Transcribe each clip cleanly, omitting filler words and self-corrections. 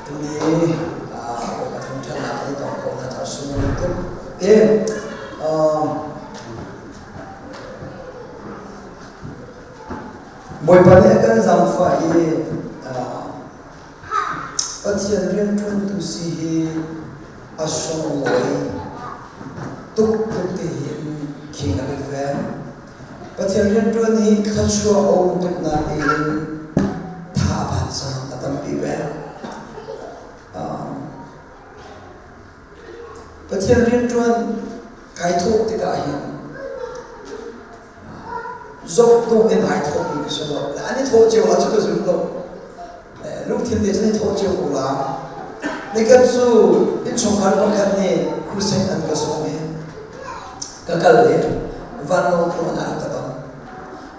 Tuni Bawipa thangṭhatnak kan i tong khawhnak caah sunglawi tuk. Te Bawipa nih a kan zaangfah i Pathian rianṭuantu si hi a sunglawi tuk tluk ti hin khing a i fem. Pathian rianṭuan hi thluachuah a um tuk nain tha a phan caan a tampi ve. Pathian rianṭuan kai thawh tikah hin zoh dawh in ai thawhmi ka si lo. An i thawh cio ah cu ka zum lo. Lungthin te cun i thawh cio ko la. Nikhat cu innchungkhar pakhat nih crusade an ka sawm i ka kal i vanlawng tluan ah a rak ka ton.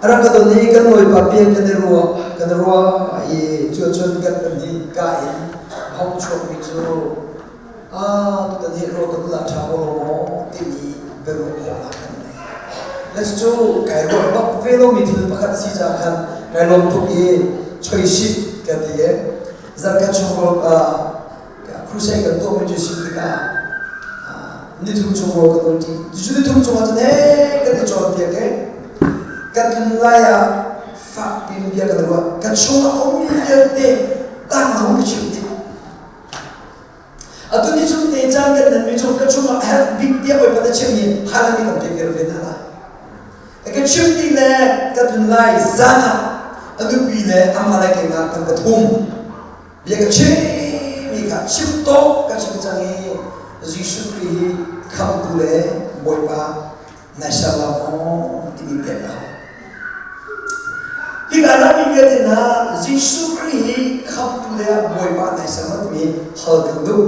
A rak ka ton i kan bawipa bia kan i ruah kan i ruah i cu cun kan pahnih ka in a hung chuakmi cu ah tutan hi ruah kan la ṭha ko lo maw timi biaruah khawhnak kan nei. Le cucu kai ruah bak ve lomi thil pakhat si caah khan kai lawm tuk i choisit ka ti i zarkhat chung crusade kan tuahmi cu si tikah nithum chung rawl kan ul ṭi. Cucu nithum chung ah cun hei kan i cawnpiak i kan tlun lai ah fak piin bia kan ruah. Kan chungah a ummi vialte tang hung ka chim dih. Atu ni chung te caan kan nan mi chung ka chungah herh bik tiah Bawipa na chimmi halami kan pek ve hna lai. Ka chim ti le ka tlun lai zan ah a nupi le amah le keimah kan pathum bia ka chimmi kha chim tawk ka chim cang i Jesuh Khrih hi khamhtu le Bawipa nai ser la maw timi pek a hau. Hika lami vialte hna Jesuh Khrih hi khamhtu le Bawipa nai ser ma timi hal kan duh.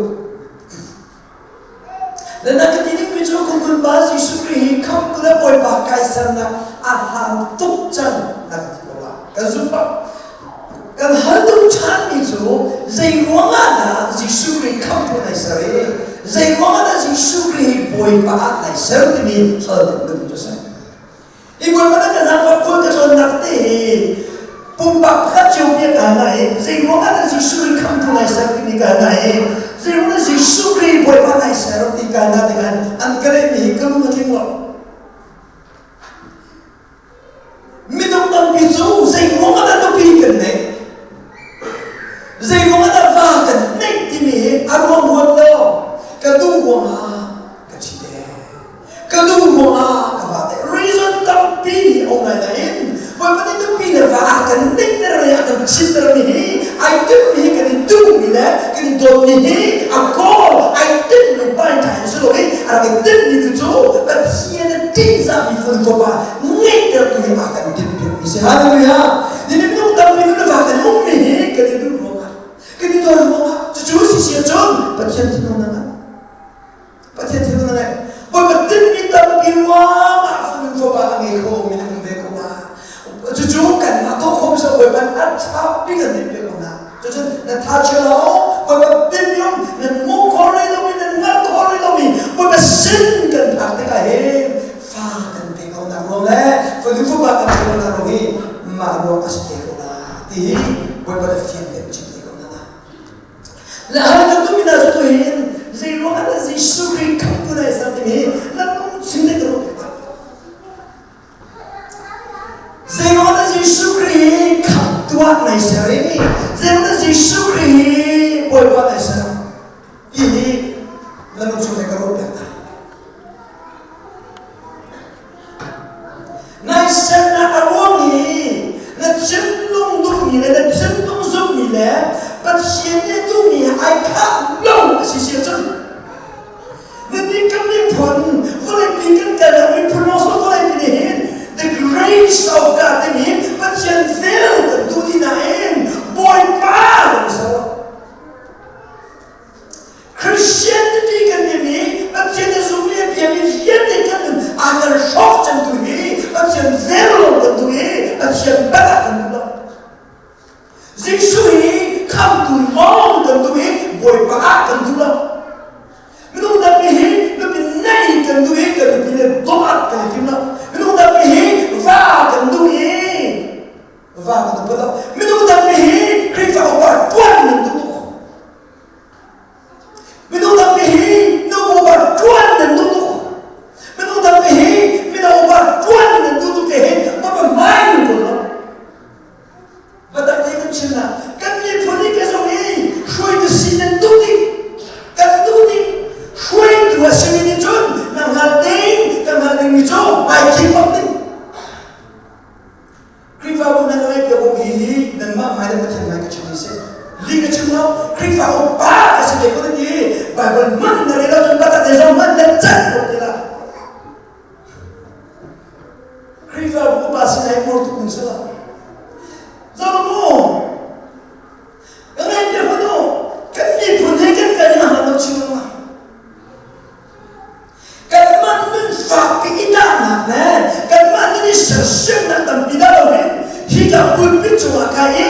Na na ka ti dingmi cu kun pa Jesuh Khrih hi khamhtu le Bawipa kai sernak a hlan tuk cang na ka ti ko la. Kan zumh bak. Kan hal duh ṭhanmi cu zei ruangah dah Jesuh Khrih khamhtu nai ser i zei ruangah dah Jesuh Khrih hi Bawipa ah nai ser timi hal kan duh cu si. Hi Bawipa na kan zaangfah khual ka cawnnak te hi pumpak pakhat cio bia ka hal i zei ruangah dah Jesuh Khrih khamhtu nai ser timi ka hal i zei ruangah Jesuh Khrih Bawipa nai ser ti ka hal tikah an ka lehmi hi ka lung a tling lo. Minung tampi cu zei ruangah dah nupi kan neih? Zei ruangah dah va kan neih timi hi a ruang ruat lo. Ka duh ruangah ka ṭhit ee. Ka duh ruangah ka va te. Reason tampi a um lai nain Bawipa nih nupi le va a kan neihter le a kan ṭhitter mi hi ai timhmi hi kan i duhmi le kan i dawtmi hi a goal ai timhmi pai ṭha in si lo i a rak i timhmi tu cu Pathian a ṭihzahmi fanu fapa ngeihtertu hi a kan timhpiakmi si. Hallelujah! Ni minung tampi nu le va kan ummi hi kan i duh ruangah kan i dawt ruangah cucu si si ahcun Pathian thinlung na ngan. Pathian thinlung na ngai. Bawipa timhmi tampi ruangah fanu fapa a ngei kho mi na um ve ko na. Cucu kanmah thawk sa Bawipa a ṭha bik an timhpiak ko na. Cucun na tha chia lo, Bawipa timhmi na hmuh khawh rih lomi, na hngalh khawh rih lomi Bawipa sin kan phak tikah hin fa kan pe ko nak ruang le fanu fapa kan pe ko nak ruang hi mah ruang a si te ko na ti hi Bawipa na fian te chim te ko na na. Le hal kan tumi na cu hin zei ruang ah dah Jesuh Khrih khamtu na i ser timi hi na lungthin le ka ruah piak Zeiruang dah Jesuh Khrih hi khamhtu ah nai ser i zeiruang dah Jesuh Khrih hi Bawipa nai ser ti hi na lungchung he ka ruah piak ta. Nai sernak a ruang hi na thinlung duhmi le na thinlung zumhmi le Pathian nih duhmi he ai khah lo a si si ahcun. Khrihfa upa ka si ve ko na ti. Bible man na rel ahcun patate zong man na cat ko te la. Khrihfabu upa sin ai mur tuk ning sila. Zong mu ka ngai te hmun u kan miphun he kan kan in hman lo chin ma. Kanmah nun fak i dahnak le kanmah nun i sersiamnak tampi dah lo hin hika pulpit cungah kai i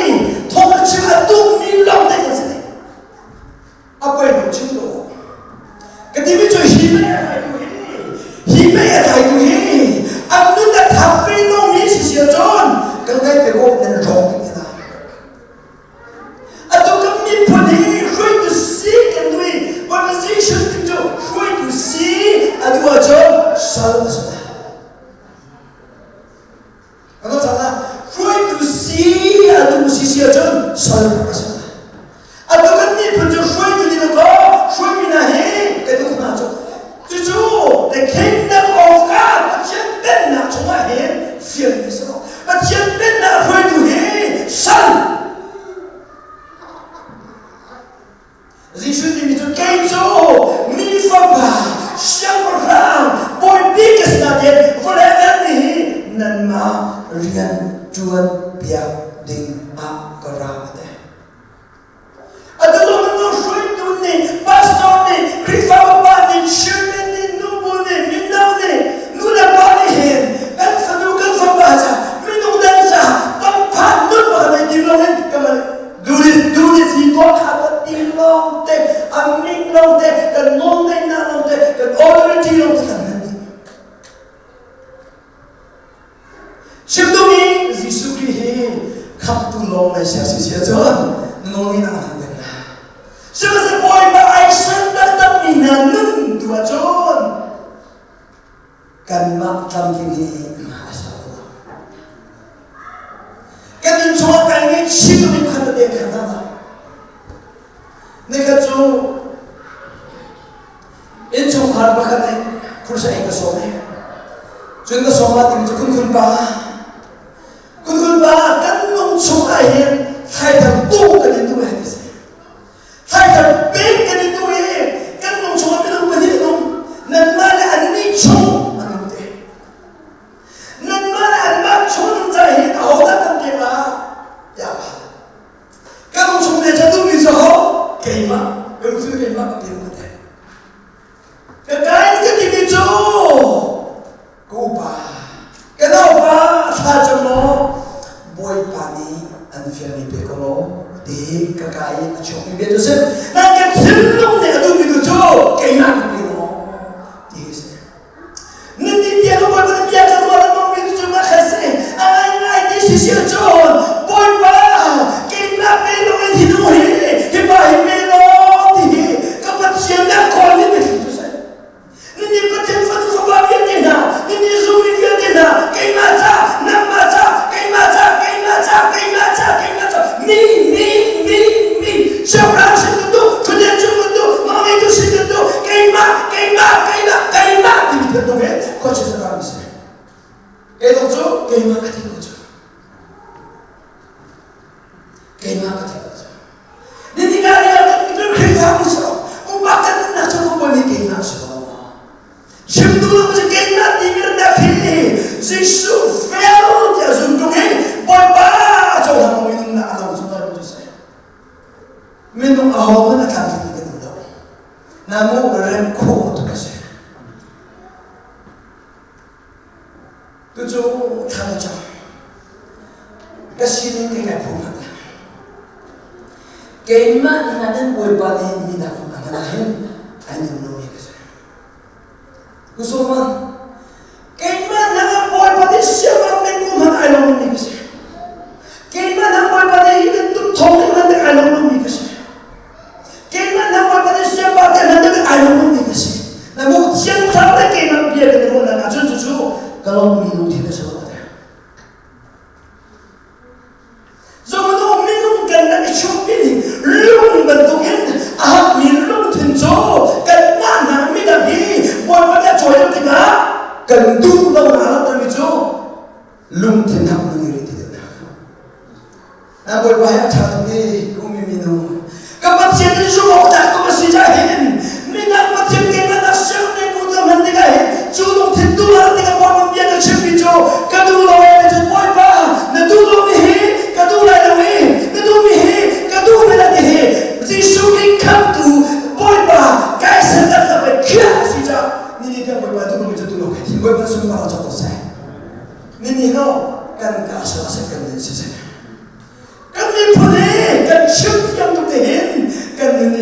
thawng a chim a duhmi lawng te kan si ding. A poi lo chim ko. Ka timi cu hi mei a tlaitu hi hi mei a tlaitu hi an nun a thap ve lomi si si ahcun kan ngai pe ko nan rawk ding hna. Atu kan miphun hi hruaitu si kan duh i conversation ti cu hruaitu si a duh ahcun sal a si lai. Kan cang hruaitu si a duh si si ahcun sal a si lai. Atu kan miphun cu hruaitu nih kaw hruaimi hna hi kan duh hna cu cucu the kingdom of God Pathian pennak chungah hin fial mi si lo. Pathian pennak hruaitu hi sal Jesuh timi cu kei cu mi fapa siangpahrang bawipi ka si nain vawlei kan nih hi nanmah rian ṭuan piak ding ah ka ra a ti. Atu zong nu hruaitu nih, pastor nih, Khrihfa upa nih, chairman nih, nubu nih, mino nih, nu le pa nih hin kan fanu kan fapa ca minung dang ca pangphan nun pakhat nei tim loin kan duris duris hi tuah kha kan ti lawng te a min lawng te kan nawlngeihnak lawng te kan authority lawng te kan hman dih Chim duhmi Jesuh Khrih hi khamhtu lawng nei sia si si ahcun na nawlngeihnak a hman peng lai. Sihmanhsehlaw Bawipa ai ser taktakmi hna nun tu ahcun kanmah tlamtling hi a ser lo. Kan innchungah kai ngaihchih tukmi pakhat tete kan hna hna. Nikhat cu innchungkhar pakhat nih khursa ei ka sawm i cun ka sawm ah timi cu khunkhun pa khunkhun pa kan lung chung ah hin thlaithar tu kan in duh he ti si thlaithar pek kan in duh i kan lung chung ah minung pahnih an um nanmah le annih chung an um te nanmah le anmah chung ca hin ahodah kan pek la tiah Ka lung chung te ca duhmi cu ho? Keimah. Ka lung chung keimah ka pek ka ti. Ka kai ka timi cu ka upa. Ka naupa thla cam maw Bawipa nih an fialmi pe ko law ti ka ka i a chuakmi bia cu si. Nan ka thinlung nih a duhmi tu cu keimah ka pe law ti hi si. Nitin Bawipa na bia ka ruah lengmang mi cu mah kha si. A ngaingai ti si si ahcun Bawipa keimah pe loin hi nu hi hi pa hi pe law ti hi ka Pathian nih a kawl mi biathli cu si. Nitin Pathian fanu fapa vialte hna, nitin zummi vialte hna, keimah ca, nangmah ca, keimah ca, keimah ca, keimah ca, keimah ca, mi, mi, mi, mi, siangpahrang sin kan duh, ṭhutdenh cung kan duh, nawlngeitu sin kan duh, keimah, keimah, keimah, keimah timi thinlung he khuachia cu rami si. Kei zong cu keimah ka ti ko cu. Keimah ka ti ko cu. Nitin ah rian kan Khrihfabu si lo, upa kan nunnak cu kan nih keimah si lo. Chim duh lo cu keimah timi rak hi Jesuh fel tiah zum tung hi Bawipa a cohlang mi nunnak a lo cu cu si. Minung aho hmanh a tlamtling kan um lo. Namu rem khawh tuk a si. Tucu thla ka cam. Ka sining ke kai phu hmanh. Keimah nain Bawipa nih minak a hman ahhin an in lomi ka si. Kusuma, keimah nang Bawipa nih siamang ning ku hmanh ai lo lomi ka si. Keimah nang Bawipa nih hi bantuk thawng ning hmanh ai lo lomi ka si. Keimah nang Bawipa nih siampa te hmanh ai lo lomi ka si. Na mu thiang thlarau le keimah bia kan i ruahnak ahcun cucu ka lawmmi lungthin a si lo. Zohnu minung kan rak i chumpi ning lung bantukin a hakmi lungthin cu kanmah hna midang hi Bawipa nih a cawi lo tikah kan duh lo na langhtermi cu lungthin hak na ngei rih ti deuh Na Bawipa he a ṭha tukmi ka ummi mino ka Pathian.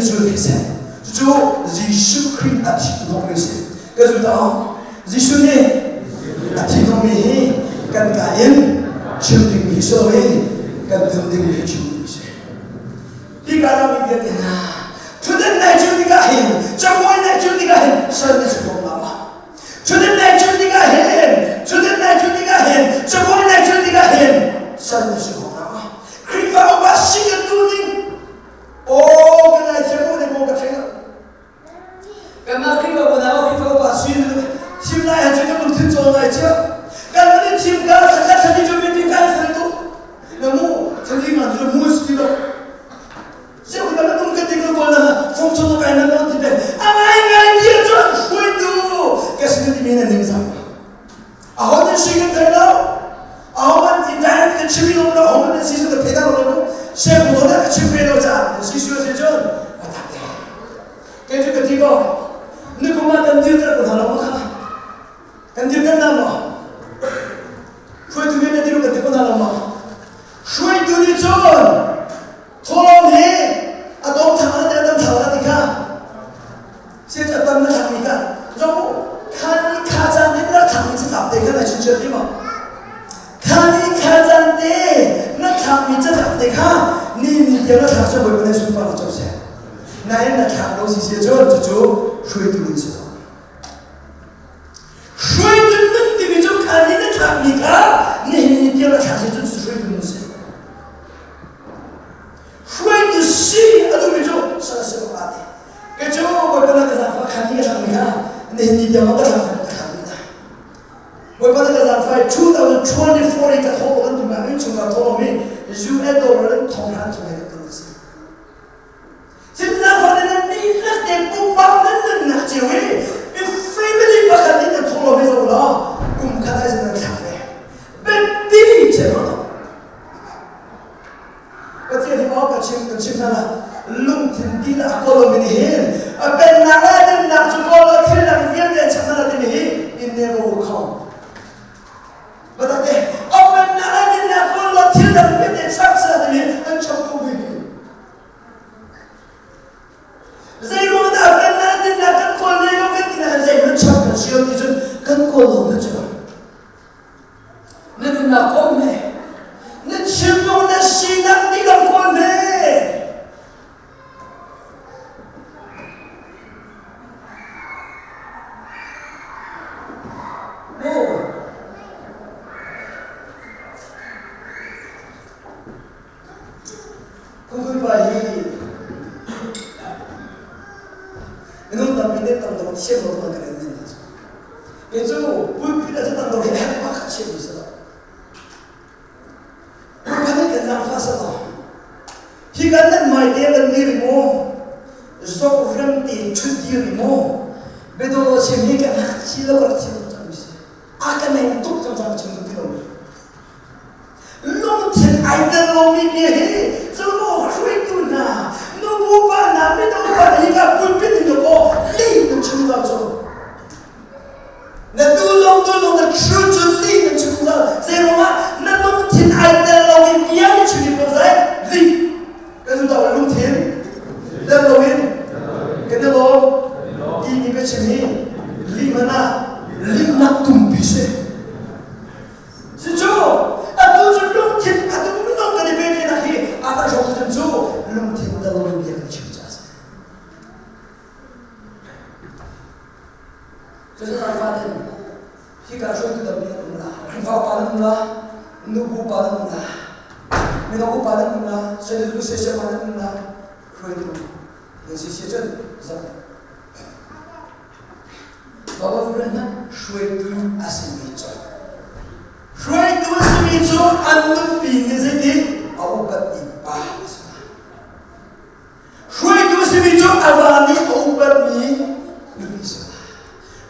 zul ve seh. Cucu Jesuh Khrih a thih hnawhmi a si. Ka zul ta Jesuh nih a thih hnawhmi hi kan ka in chim dingmi si lo i kan nun dingmi hi chim dingmi si. Hi ka ram mi vialte hna thutden nai cu tikah hin cabuai nai cu tikah hin sal na si ko ma ma. Thutden nai cu tikah hin thutden nai cu tikah hin cabuai nai cu tikah hin sal na si ko ma ma. Khrihfa upa si kan duh ding Aw ka ngaithiam mu ne maw ka thei lo. Kanmah Khrihfa bu hna Khrihfa upa sin thim lai han cu kan lungthin cawl ngai cio. Kan kan thim ka thakhat thani cu biapi kan fel tu. Na mu thali ngan cu mu si lo. Seu na kan um ka ti ko ko na fong chung kai na lo ti pe. A ngai ngai ti cu hruai tu. Ka sin ti mi na ning zang. Aho nan si kan thei lo. Aho man indirect kan chim lo lo aho man nan si cu ka thei dah lo lo. Sem ko na ka chim ve lo caah nan si si si cun a tak te. Kei cu ka ti ko. Ni kum ah kan dir ter ko hna lo ma kha. Kan dir ter na maw? Hruaitu nih na dir kan ti ko hna lo ma? Hruaitu nih cun thawlawm hi a dawm thang la te a dam thang la ti kha. Sia cu a tam na thlakmi kha zong kha ni kha caan te na thlakmi catlap te kha na chim ti maw? Kha ni kha caan te na thlakmi catlap te kha ni ni tiang na thlak cu Bawipa nih sunpar na co seh. Nain na thlak lo si sia cun cucu hruaitu nun si lo. Hruaitu nun timi cu kha ni na thlakmi kha nihin ni tiang na thlak si cun hruaitu nun si. Hruaitu si a duhmi cu sal si awk aa ti. Kei cu Bawipa na ka zaangfah khan ni ka thlakmi kha nihin ni tiang ka thlak ka thlak dih hna. Bawipa na ka zaangfah i 2024 i ka thawh kan tum ah innchung ah thawh lomi US dollar in thong hran chung he ka tul a si. Thil zaangfah na nan dihlak te pumpak nan nunnak cio i mi family pakhat nih nan thawh lomi zoh law kum khat ai nan thlak ve. Biapi che Pathian hi maw ka chim kan chim hna lungthin ti a kawl mi nih hin a pennak le dinnak cu kawl a thil dang vialte an chap hna timi hi in never will come. Batak a pennak le dinnak kawl a thil dang vialte chap sila timi an chap ko mi hi. Zeiruang dah pennak dinnak kan kawl le lo kan ti na zeihmanh chap kan si lo ti cun kan kawl lo na cu. Na nunnak kong he na thinlung na sinak dihlak kawl he Mu Kungkun pa hi minung tampi nih tam dong thiam lo kan kan nin Kei cu pulpit ah cu tam dong hi a herh bak chiah mi si lo. Pulpit nih kan zaangfah sa lo. Hi kan nan mai te kan ni ri mu, zok rem te ṭhut dir ri mu, biadawh chim hi kan hak chi lo rak chim cang mi si. A ka neng tuk cang cang chim ti lo. Lungthin ai tel lomi bia hi cu hruaitu hna nubu pa hna mino pa hi ka pulpit in ko lih nan chim zau cu na tu zong tu zong na true cu lih nan chim zau zei ruangah na lungthin ai tel lomi bia na chim ko zai lih kan u lungthin tel loin kan i lawm ti mi ka chim hi lih man ah lih nak tumpi si Cucu atu cu lungthin atu minung kan i pe ve nak hi a kan hrawk tu cu lungthin tel loin bia kan chim caah a si. Cucu fatin hika hruaitu tampi an um la, Khrihfa upa nan um la, nubu upa nan um la, mino upa nan um la, senior siasia pa nan um la, hruaitu nan si si cun zam Baibal hna hruaitu a simi cu hruaitu a simi cu an nupi nih zeitin a upatmi pa a si hruaitu a simi cu a va nih a upatmi nupi si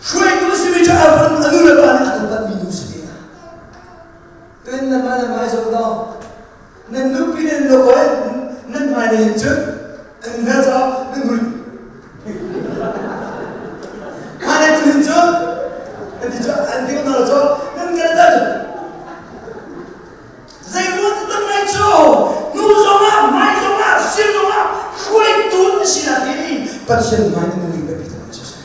hruaitu a simi cu a van a nu le pa nih an upatmi nu si ve tuin nan mah nan mai zo lo nan nupi nan lo nan hmai ne hin cun an hna caah nan hul Hmai tu hin cu an ti cu an ti ko hna lo cu nan kan ta cu zei ruang ti tam ngai cu nu zongah hmai zongah sin zongah hruaitu na sinak hi. Pathian hmai na nung i biapi tuk si.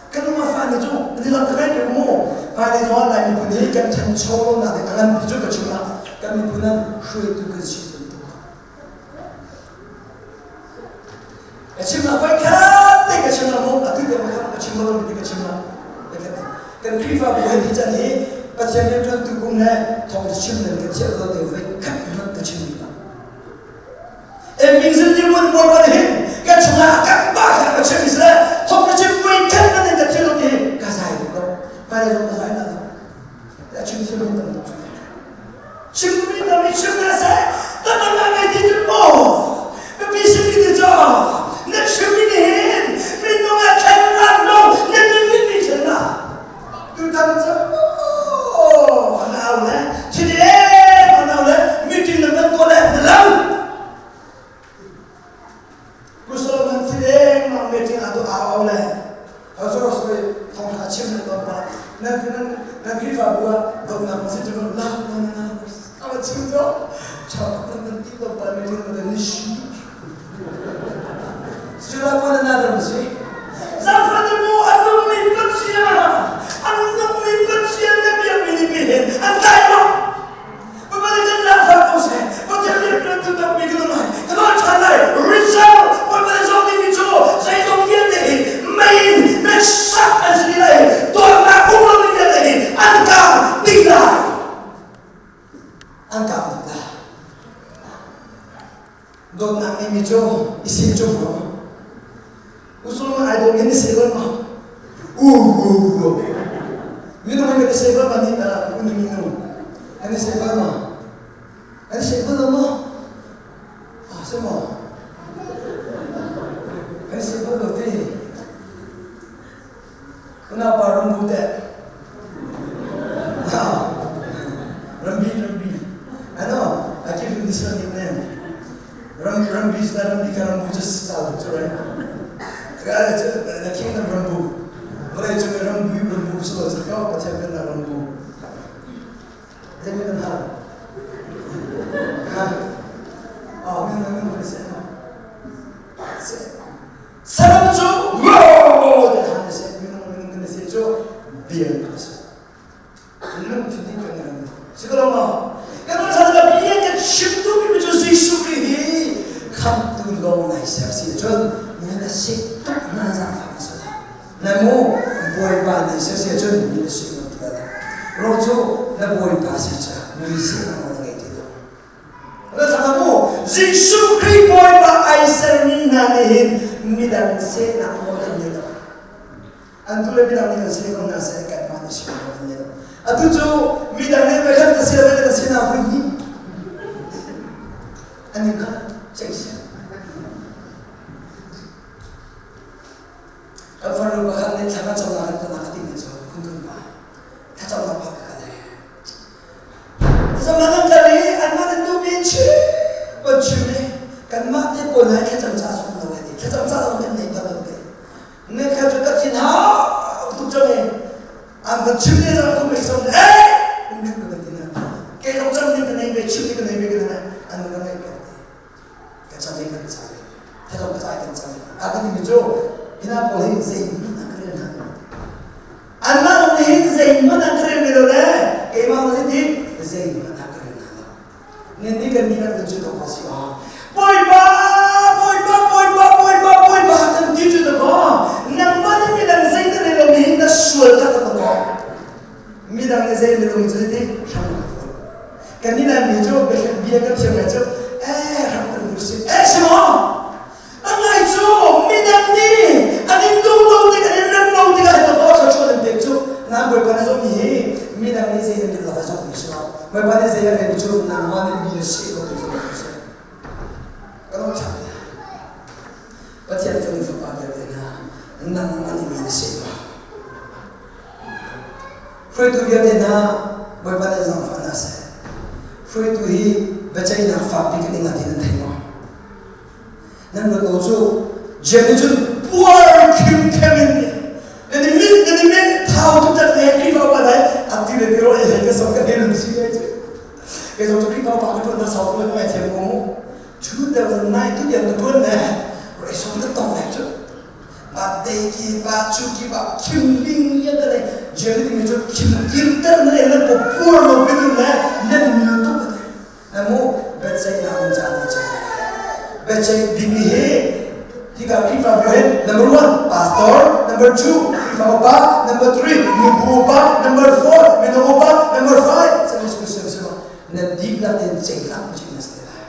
Kan um a fa ni cu ni lang ka kai mu. Hmai ni zong Lai miphun hi kan ṭhancho lo nak ding a nganpi cu ka chim ah kan miphun an hruaitu kan si tuk. Ka chim ah voi khat te ka chim ah mu atu te voi khat ka chim lo mi ka chim ah kan Khrihfabu he hi can hi Pathian rianṭuan tu kum le thawng chim nan ka thiah ko te voi khat hmanh ka chim mi Eming zin ni mun bor ban hin ka chungah a kan ba kha ka chim sile thawng ka chim voi khat hmanh in ka thil lo ti ka zai ko hmai lei zong ka zai na lo a chim thil mi tam tuk chim mi tam i chim na seh tatam na ngai ti tu maw mipi sim mi ti cho na chim mi ni hin minung a khen ran lo na nun mi mi khen na tu tam cha an au le thil an au le meeting na kan to le na lo Kusol nan thil eng mang meeting ah tu au au le Hazor soi thong tha chim le ton pa nan nan nan Khrihfabu ah dawtnak si cu la na na na awa chim to chau nan nan ti to pa meeting na ni shi Sila mo na na si Zafani mu anung mi patsia anung mi patsia na bia mi ni pi hin an tai mo Bapak kan zaangfah ko seh. Pathian rianṭuantu tampi kan um lai. Ka nawl ṭhan lai. Result Bawipa nih zawng dingmi cu zeizong vialte hi mei in meisak an si dih lai i dawtnak um lomi vialte hi an kaang dih lai. An kaang dih lai. Dawtnak ngeimi cu i si cung ko. Usulung ai dawm in i si bal ma? U u u. Minung in kan i si bal ma ni uni minung kan i si bal ma? Kan i si bal lo ma? Ah, si maw? Kan i si bal lo ti. Unaupa rambu teh. Rambi, rambi. Ano, I give him this one nickname. Ram, rambi is not rambi ka rambu just sa tu right? Kaya the kingdom rambu. Vawlei cung i rambu rambu si lo sa ko Pathian pennak rambu. Zei kan hal? Ha? Oh, min min min se. Se. Saram cu ngaw ti hna seh minung minung kan si cu bia a si. Lungthin nih kan ngan. Si ko lo maw? Kan chan ka bia kan chim tu mi cu Jesuh Khrih hi khamtu lawng nai ser si cun mi na sik tuk hna zaangfah na si na mu bawipa nih ser si cun mi na sik lo ti la ro cu na bawipa si ca mui si na ngei ti lo Jesuh Khrih Bawipa ai sermi hna nih hin midang sehnak nawl an ngei lo. An tu le midang nih kan seh ko hna seh kanmah nih si nawl an ngei lo. Atu cu midang nih voikhat ka sia voikhat ka sia na vui ni. An in kha ceih si. Kan farnu pakhat nih thla kan cam nak kan ka ti ni cu kun kun pa. Thlacam nak pa ka kal he. Thlacam kan kal i anmah nan duhmi in chim kan chim i kanmah te pawl hai thlacam ca zong lo ai ti. Thlacam ca zong kan nei bal lo te. Ne kha cu ka thin hau tuk cang i an kan chim ne zong kum som eh um ding ka ti na. Kei zong cam ding ka nei ve chim ding ka nei ve ka nei an ka ngai ka ti. Ka cam i kan cam i thlacam ka cai kan cam i a ka timi cu hina pawl hi zeihmanh an ka rel hna anmah zong nih hin zeihmanh an ka rel ve lo le keimah zong nih zeihmanh an ka rel hna lo nin nih kan nih kan cu to si Bawipa Bawipa Bawipa Bawipa Bawipa kan ti cu to nangmah nih midang zei na rel lo mi hin na sual tak to midang nih zei na rel lo mi cu ti hram ka fual kan nih Laimi cu bia kan thiam ngai cu eh ram kan duh si eh si maw a ngai cu midang nih an in duh lo tik an in rem lo tikah ito ko thluachuah nan pek cu nang bawipa na zong hi midang nih zei nan rel lo a zong mi si lo bawipa nih zei a rel cu nangmah nih mi na si lo ti zong si kan um ṭhan Pathian fanu fapa vialte hna nangmah nih mi na si ma Hruaitu vialte hna Bawipa nih zaangfah hna seh. Hruaitu hi biaceihnak fakpi kan ing ah ti nan thei maw? Nan ruat ko cu Jeim nih cun puar khimkhem in nan i mit nan i mit thau tuk tak le Khrihfa upa dai an ti le biro e hei ka som ka hei si ai cu. Kei zong cu Khrihfa upa ka tuan na sau ko ngai thiam ko mu. 2009 tu tiang ka tuan ne. Rei som ka tong le. cu. Birthday ki ba chu ki ba khim ling ya ta le jeli mi chu khim kim ter na le na ko pur lo bi le nan mil tu na mu betchai na um cha ni cha betchai bimi he hika Khrihfa bu he number one pastor number two Khrihfa upa number three nubu upa number four mino upa number five Sunday school sim nan dihlak in ceilak chin na si lai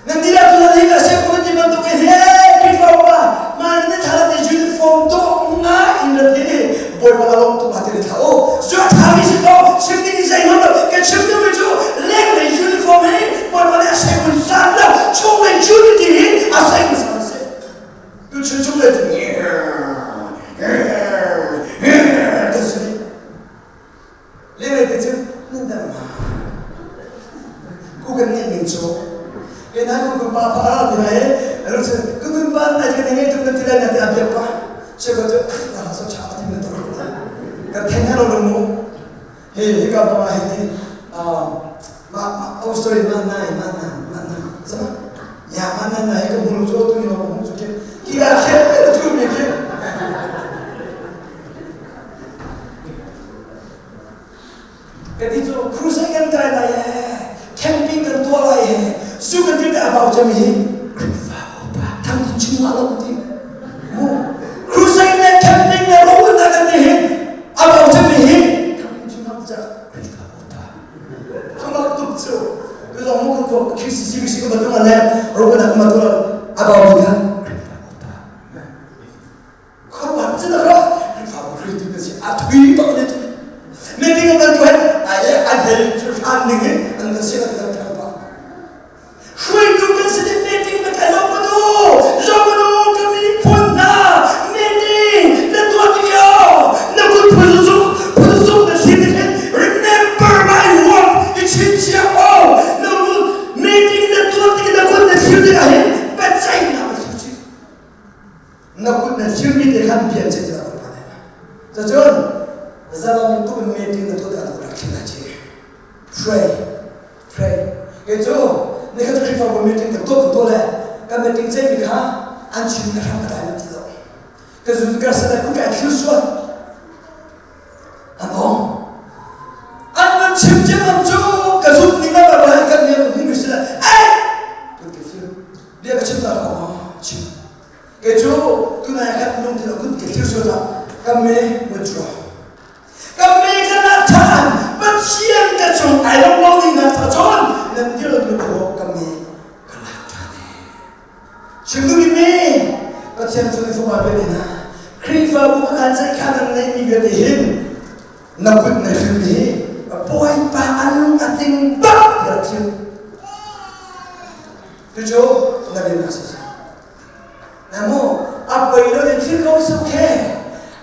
Nan dihlak tu nan hika siang kuma ti bantuk in he Khrihfa upa mah ni thla ti uniform to nga in rat hi Bawipa a lawm tuk ma ti thla u cu a tha mi si ko chim ding zei hmanh lo kan chim duh mi cu lenglei uniform hi Bawipa nih a sei san lo chunglei unity hi a sei san si tu chun chunglei cu Lenglei te cu nan dang ma? Ku kan ngeih ning cu ke na kun kun pa pa ra ti lai ru cu kun kun pa na ke ngai tuk nan ti lai na ti a biak pa che ko cu na so cha ti na tu kan then halo lo mu he he ka pa he ti ma ma oh sorry ma nai ma na ma na sama ya ma na na he ko hulu chu tu ni lo hulu chu ke ki la khe tu mi ke Ka ti cu crusade kan kai lai ee, camping kan tuah lai ee, su kan ti a bau cem hi Khrihfa upa thang tin chim ngah lo ti. Mu crusade le camping le ro na kan ti hi a bau cem hi thang tin chim ngah ca Khrihfa upa. Thang tuk cu. Tu zong mu ko KCC ka batu le ro na ka batu a bau mi kha Khrihfa upa. Khuaruahhar cu na ruah Khrihfabu hruaitu na si a thui bak ne thui meeting an kan tuah ai an hel hran ning in an kan si kan kan pa hruaitu kan si ti meeting na kai lo manu zo manu ka miphun hna meeting na tuah ti yo na kut phun zuk phun zuk na si ti hin remember my word i chinchiah o na meeting na tuah ti na kut na thil ti ah hin biaceihnak a si na kut na thilmi te khan bia ce tiah ka pa Cacun zalong tu in meeting na tuah dah rak thil chi pray pray ke cu ni kha Khrihfabu meeting ka tuah kan tuah le kan meeting ce mi kha an chim ka hram ka dai ti lo ka zu ka sa ku ka thil sual an ong an van chim cem cu ka zut ning la ba kan ne hmu mi si la eh ka thil bia ka chim ta ko chim Kei cu tunai khat lungthin a kun ke thil sual ka me withdraw. Ka me ka nak than Pathian ka cung ai lo lo ding na tha cun nan dir lo ko ka me ka lak than Chim duh mi Pathian cu ni fapa ve na Khrihfabu ka kan ceih kha nan neih mi vialte hin na kut na hrim hi Bawipa an lung a tling bak tiah chim. Cucu na rian a si. Namu a poi lo in thil ko su khe.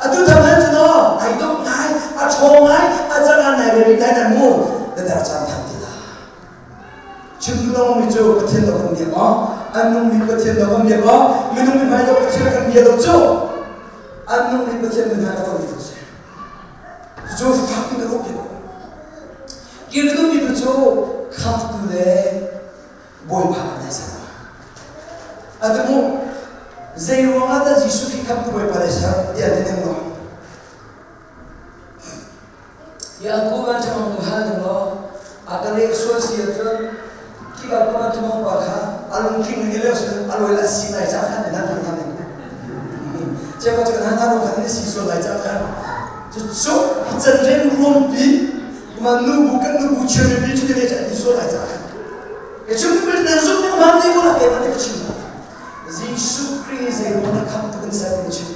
Atu tham han cu no ai dok ngai, a ṭhawng ngai, a cang nai re nai nan mu na dar caan phan ti la. Chim tu dong mi cu Pathian do kan biak aw, an nung mi Pathian do kan biak aw, minung mi hmai do Pathian kan bia lo cu. An nung mi Pathian mi hmai do kan biak si. Cu fak in ka ruah piak. Kir tu mi cu khamtu le Bawipa kan nei ser. Atu mu zei ruangah dah Jesuh Khrih khamtu Bawipa nei ser tiah ti ning law. Ya ku ban chamang ku hal ning law a ka leh sual si ahcun khi ba ku ban chamang pa kha a lungtling ning le a loi la si lai ca khan nan thang ning. Che ko che kan han khan ni si sual lai ca khan. Cu cu can rem ruam pi ma nu bu kan nu bu chim mi chu te le cha ti sual lai ca khan. Ka chim mi nan zumh ning hmaan ti ko la keimah nih ka chim Jesuh Khrih zei ruang dah khamtu kan ser ti chim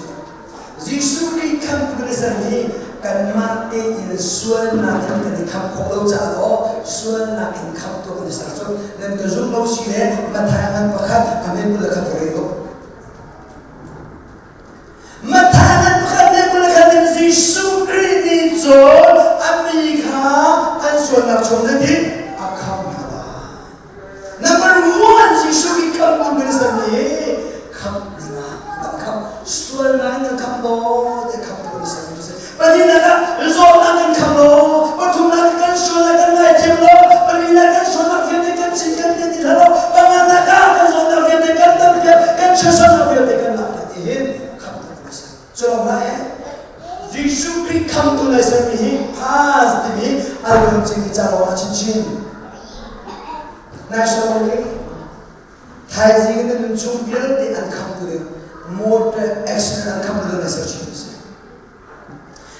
Jesuh Khrih khamtu kan ser hi kanmah tein sualnak in kan i khamh khawh lo caah aw sualnak in khamhtu kan i ser cu nan ka zum lo si le Matthai ngan pakhat amen kul le khat ka rel u Matthai ngan pakhat le kul le khat in Jesuh Khrih nih cun a mi kha an sualnak chung zeitin a khamh hna lai. Number one Jesuh Khrih khamhtu kan ser nih khamh dingah kan khamh sualnak in kan khamh law ti khamhtu kan ser mi si. Pahnihnak ah zawtnak kan khamh law, pathumnak kan sualnak kan ngaithiam law, palinak kan sualnak vialte kan cin kan ti hlah law, panganak ah kan zawtnak vialte kan dampiak, kan chiatsernak vialte kan lak ti hi. Culawng hlah eh, Jesuh Khrih khamtu nai sermi hi pass timi ai lung cingmi ca lawng ah chinchin. Nai ser i thaizing in na nun chung vialte an khamtu ding motor accident an khamtu ding nai ser chin si.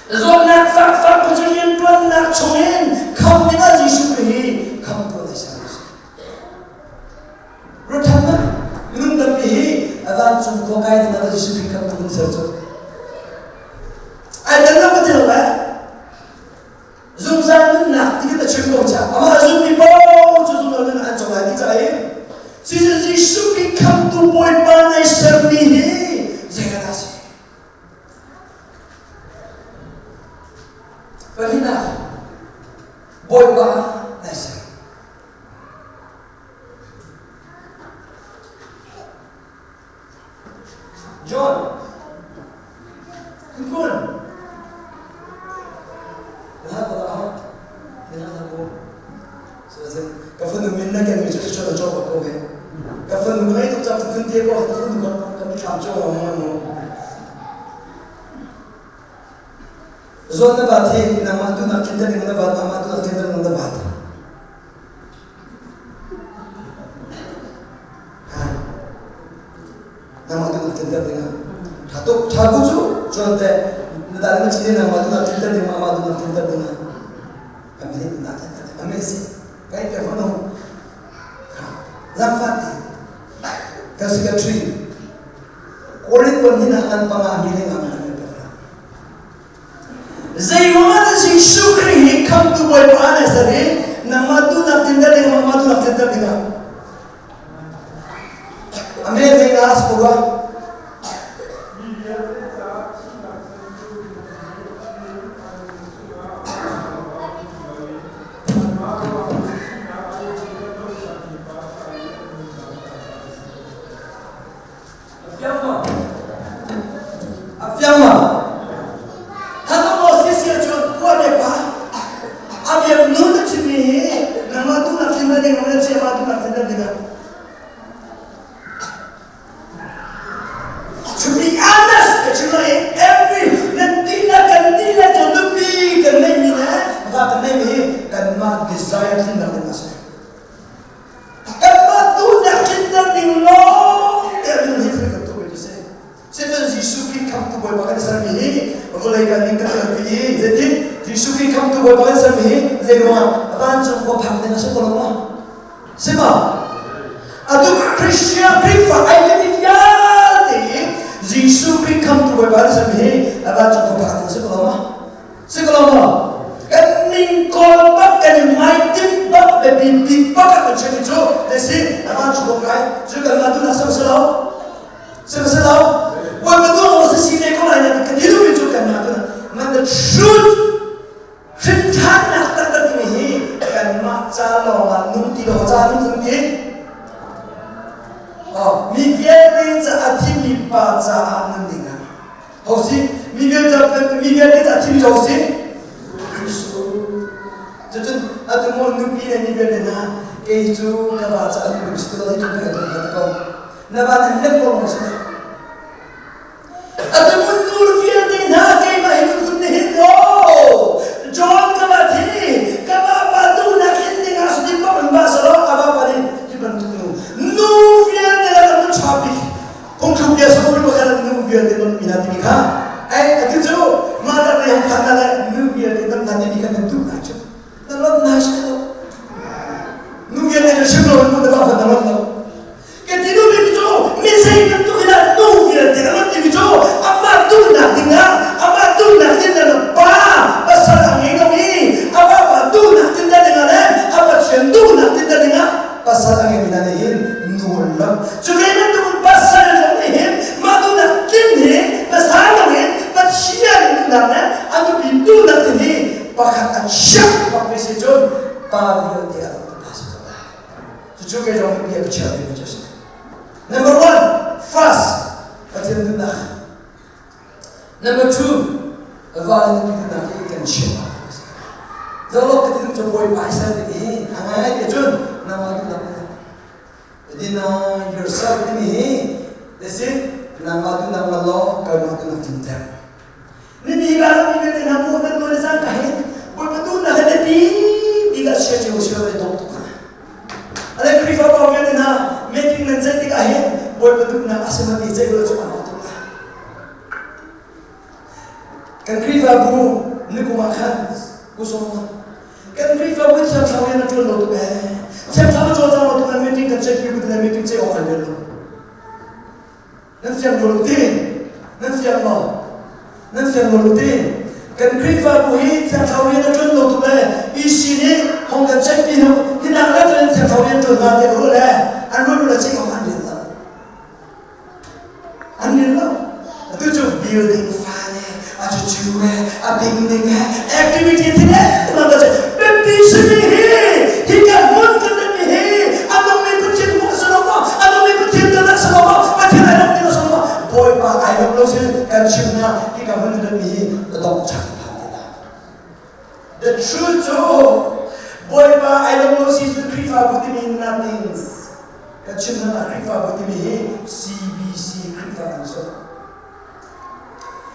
Zawtnak fakfak cu riantuannak chungin kham dingah Jesuh Khrih hi khamtu nai ser si. Ruathan minung tampi hi a vancung khua kai ding ah Jesuh Khrih khamtu kan ser cu. Ai tel lo ka ti lo eh. Zungzal nunnak ti kan chim ko cha. Amah a zummi paoh cu zungzal nunnak an co lai ti ca i Jesuh Khrih khamtu Bawipa nai sermi hi zei dah si? Pahnihnak Bawipa nai ser. John, Kun, ka fanu min na ken mi cu cu cho ba ko he ka fanu ngai tuk ca phun te ko ka fanu ka ka mi thlam cho ma mo Zon na bat hi nangmah tu nak tlinter ding na bat amah tu nak tlinter ding na bat Nangmah tu nak tlinter ding ah tha tuk tha ku cu chuan te na dal na chi nangmah tu nak tlinter ding amah tu nak tlinter ding ah amazing na amazing kai pe hono zangfat ka secretary Korin kon hin ah an panga mi le nga Zeiruangah dah Jesuh Khrih hi khamtu Bawipa na ser i nangmah duhnak tlinter ding nangmah duhnak tlinter dingah Amen zeidah a si ko rua? Mi vialte caah thihnak can cu minung nih an lung chungah a um lo ti loin anmah ruangah thihnak a ingmi a donghtermi pa ca i a nunnak caah a si. A fiang maw? A fiang maw? Thangam maw si si ahcun puan le pa a biak nu na chimmi hi nangmah tu nak thin na ding na chia ma tu nak thin na ding ah To be honest, ka chim lai every nan ti la kan ti la cu nupi kan nei mi le va kan nei mi hi kanmah desire thin nak ding a si. Kanmah duhnak tlinter ding lawng te minung hi thil kan tuah mi si. Satan Jesuh Khrih khamtu Bawipa kan sermi hi vawlei kan ning kan kalpi i zeitin Jesuh Khrih khamtu Bawipa kan sermi hi zei ruangah vancung khua phak ding a si ko lo maw? Si maw? Atu Christian Khrihfa ai timi vialte hi Jesuh Khrih khamtu Bawipa kan sermi hi vancung khua phak ding a si ko lo maw? Si ko lo maw? Kan ning kawl bak kan i maitim bak biapi bik bak ah kan chim cu na si na van chu kai cu kan ma tu na sam si lo sim si lo Bawipa tu ang si si ne ko lai na kan ti mi cu kan ma tu na man the truth hrinthannak taktak mi hi kanmah ca lawng ah nung ti lo ca nung tung ti oh mi vialte ca a thimi pa caah nun ding ah Ho si? Mi vialte mi vialte ca thim jo si? Khrisuh. Cucun atu maw nupi le mi vialte hna kei cu ka va ca an lung si to tu ka tu ko. Na va nan lem ko si. Atu mun nur vialte hna keimah hi kun ni hin o. John ka va thi ka va pa tu na kin ding ah sudim pa man ba salo aba pa ni ti bantuk nu nu vialte la kan chapi Phungthluk bia sawm pakhat ah nu vialte ton mi hna timi kha ai atu cu mah tak lei hong phan na le nu vialte ton hna timi kha nan duh na cu na lon na si lo nu vialte na chim lo nu na ba na lon lo ka ti duh mi cu mi zei bantuk in ah nu vialte a lon timi cu amah duhnak ding ah amah duhnak ding ah pa pasal a ngei lo i amah pa duhnak ding ding ah le a pathian duhnak ding ding ah pasal a ngeimi hna nih hin nu an lam cu ve bantukin pasal zong nih hin mah duhnak tling hi pasal zong hin Pathian duhnak le a nupi duhnak tling hi pakhat a chiah bak mi si cun pa vialte a rak pa si ko lai cucu kei zong bia ka chiah ding cu si number one first Pathian duhnak Number two, va le nupi duhnak hi kan chim ah a si. Zolo ka ti cu Bawipa i sal ding hi a ngai ti cun nangmah duhnak na deny yourself timi hi this is. Nangmah tu nangmah law keimah tu nak tlinter. Nini ka ram mi vialte hna mu nan tuan cang ka hin Bawipa tu na kan pi ti ka chia cio cio le dong tuk hna. Ale Khrihfa pa vialte hna meeting nan ceih tikah hin Bawipa tu na asima ti ceih lo cu an tuk hna. Kan Khrihfabu nikum ah khan kusong kan Khrihfabu thiang thlarau in a ṭuan lo tuk ee. Thiang thlarau cawlcang lo tuk na meeting kan ceih pi bu na meeting ceih awk an lo. Nan fiang lo ti? Nan fiang maw? Nan fiang lo ti? Kan Khrihfabu hi thiang thlarau rian a ṭuan lo tuk le EC nih hong kan ceih pi hnu hi nak le thiang thlarau rian ṭuan hna te ruah le an ruah le ceih awk an rian lo. An rian lo. Atu cu building fa le a cucu le a bing ning he activity thil he man ta biapi simi hi hi kan hmun kan mi hi a nungmi Pathian hmuh si lo maw a nungmi Pathian kan si lo maw Pathian ai lawm ti lo si lo maw Bawipa ai lawm lo si kan chim na hi ka hmun kan mi hi na dong chak phan te la the truth cu Bawipa ai lawm lo si cu Khrihfabu timi nothing kan chim na Khrihfabu timi hi CBC Khrihfabu so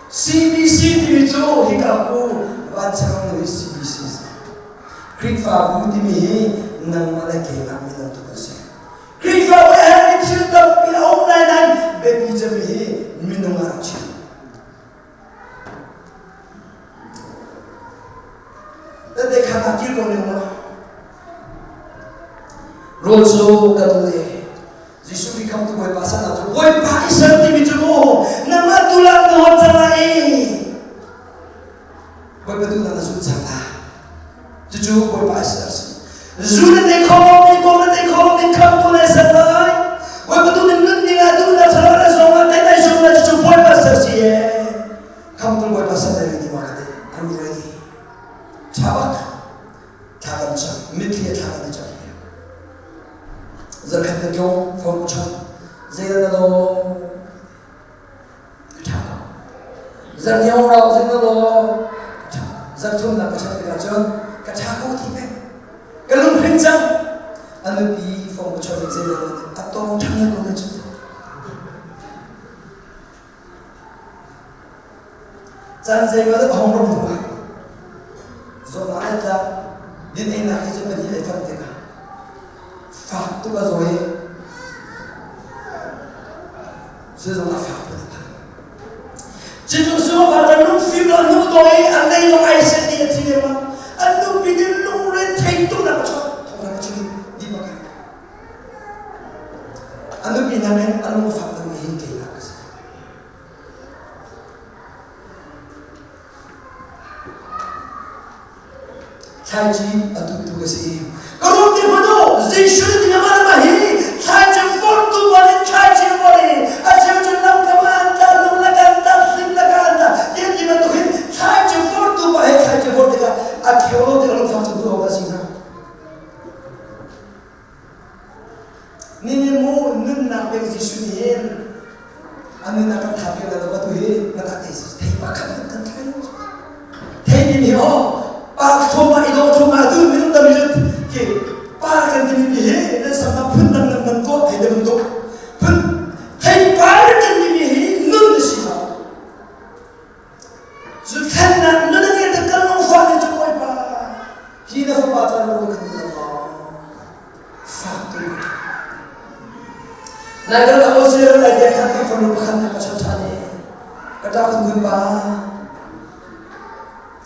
CBC timi cu hika ku vancung hi CBC si. Khrihfabu timi hi nangmah le keimah minung tu kan si. Khrihfabu a herhmi thil tampi a um lai nain biapi cemmi hi minung ah a chim. Tete kha ah kir ko ning maw? Rawl cu kan duh i Jesuh Khrih khamtu Bawipa san ah cu Bawipa i ser timi cu mu nangmah tu lang na hon cang lai i Bawipa tu na zun cang la cucu Bawipa i ser si zu na tei kho mi ko na tei kho mi khamtu na ser lai Bawipa tu ning nun ding ah duh na thalo na zong ah tai tai zung na cucu Bawipa ser si e khamtu Bawipa ser lai ni ma ka te I'm ready Thabak thla kan cam mitthli a thla kan i cam zarkhat na tlawng phone chawnh zei na lo ka ṭha ko zarniau rau zei na lo ka ṭha zarthum na ka chawnh tikah cun ka ṭha ko ti pek ka lunghrin cang a nupi phone ka chawnh zei na lo a tawng ṭhang ko na cun Caan zeimaw dah hong ram hnu ah zawtnak le tlak din einak hi cu pahnih ei fam tikah fak tuk a zaw i zeizong ah fak tuk a phan. Cinung sung pa kan lungfim lo hnu to i an lei zong ai set i a thi lengmang. An nupi nih lungre thei tuk nak a chuak. Thawng a chim di bak. A nupi nakin a lungfak deuhmi hi keimah ka si. Thlaici a tuhtu ka si. Ka rum ti hmanh u, Jesuh nih ti amah le hi thlaici forhtu pawl in thlaici pawl i a cheu cu lamkam ah an tla, lung le kan tla, hling le kan tla, ti an ti bantuk hin thlaici forhtu pa he thlaici forh tikah a kheu lo tikah lungfak cu tuah awk a si hnga. Nihin mu nunnak pek Jesuh nih hin a nunnak kan tha piak lo atu hi na ka te thei pakhat kan thlai lo thei mi hi aw pa thuma i do thuma tu minung tam cu khi pa kan ti mi hi nan sam phun dang dang nan tuah thei de bantuk phun thei par kan ti mi hi nun si lo Cu thlennak nun a ngei kan lungfah nih cu Bawipa hi na fapa ca lung kan duh lo fak tu nai kan Australia lai bia khan kan fanu pakhat na ka chap ṭhan i ka ṭa kun kun pa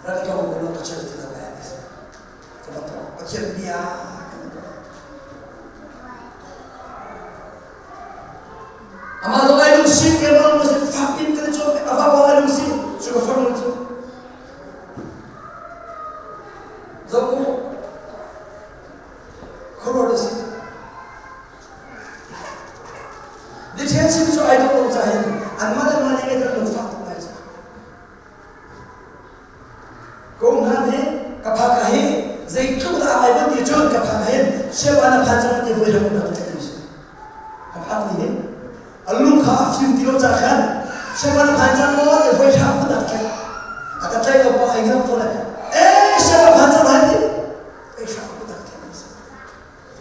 rak tlong ko ka chap ti lo ka va Pathian bia Amah zong ai lungsi, keimah lungsi, fak in kan i cawn, a va ai lungsi, cu ka farnu cu. Zoh u, khuaruah a si. Detail chim cu ai dawh lo cahin anmah le mah nih kan lungfak tuk lai cu. Ko hna nih ka phak ah hi zeitluk dah ai van ti cun ka phak ah hin siapa na phan cang ti voi ram na ka si. Ka phak ni hin a lung kha a fim ti lo ca khan siapa na phan cang maw ti voi ram ka dak tlaih. A ka tlaih lo pa ai ngam ko le eh siapa phan cang lai ti ei hram ka dak tlaih.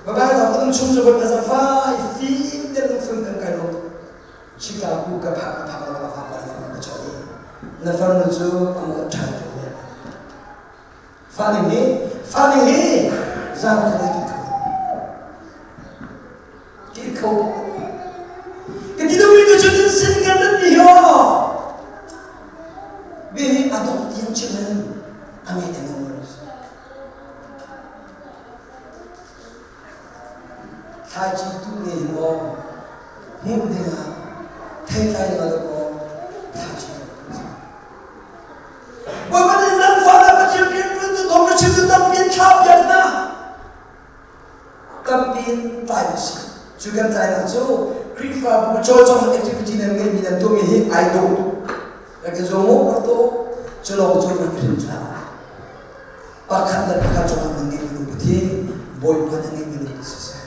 Baba ka dum chung cu voi pa zang fai fim ten lung fim kan kai lo. Chicago ka phak. Na farnu cu a molh ṭhan ko lai. Fa ning hi, fa ning hi zan ka nei ti kho. Ti kho. Ka ti duhmi cu cun sin kan rat mi hi aw. Bia hi a dongh tiang chim in a ngei te lo. Thlaici tuh ne hin aw hmuh dingah theitlai dingah dawh aw thlaici Bawipa nih langfah ah Pathian rianṭuantu thawng na chim cu tampi in thla piak hna. Tampi in tlai u sih. Cu kan tlainak cu Khrihfabu cawlcangh activity nan ngeihmi nan tuahmi hi ai dawh. Rak i zuam u, rak tuah u. Cu lawng cu rak i rin hlah. Pakhat le pakhat cungah nan ngeihmi lungput hi Bawipa nan ngeihmi lungput siseh.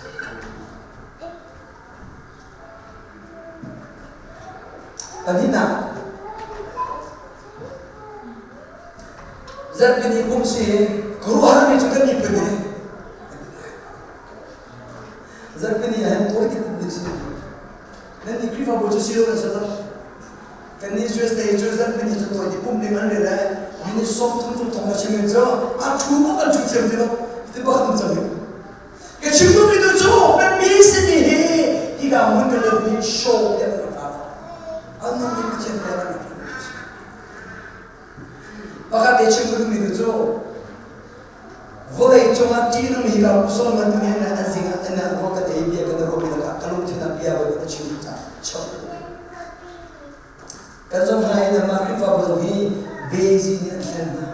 Pahnihnak, zarhpini kum si khuaruahharmi cu kan miphun hi zarhpini ah hin tawi tuk kum si. Nan nih Khrihfabu cu si lo nan si lo. Kan nih US lei cu zarhpini cu tawi ti pum ding an rel le minute 30 cung thong a chim cu a thu bak an thu thiam ti lo. Ti bak an cang. Ka chim duhmi tu cu biapi simi hi hika hmun kan let mi show tiah kan rak ra. An nung mi Pathian bia kan rak Pakhat te chim ka duhmi tu cu vawlei cungah ṭihnung hika kusol man tu nih an zing ah an ruah ka te bia kan ruah mi lakah ka lungthin ah bia voi kan chim caah chap kan zong hna in amah Khrihfabu zong hi bezi nih an thlen hna.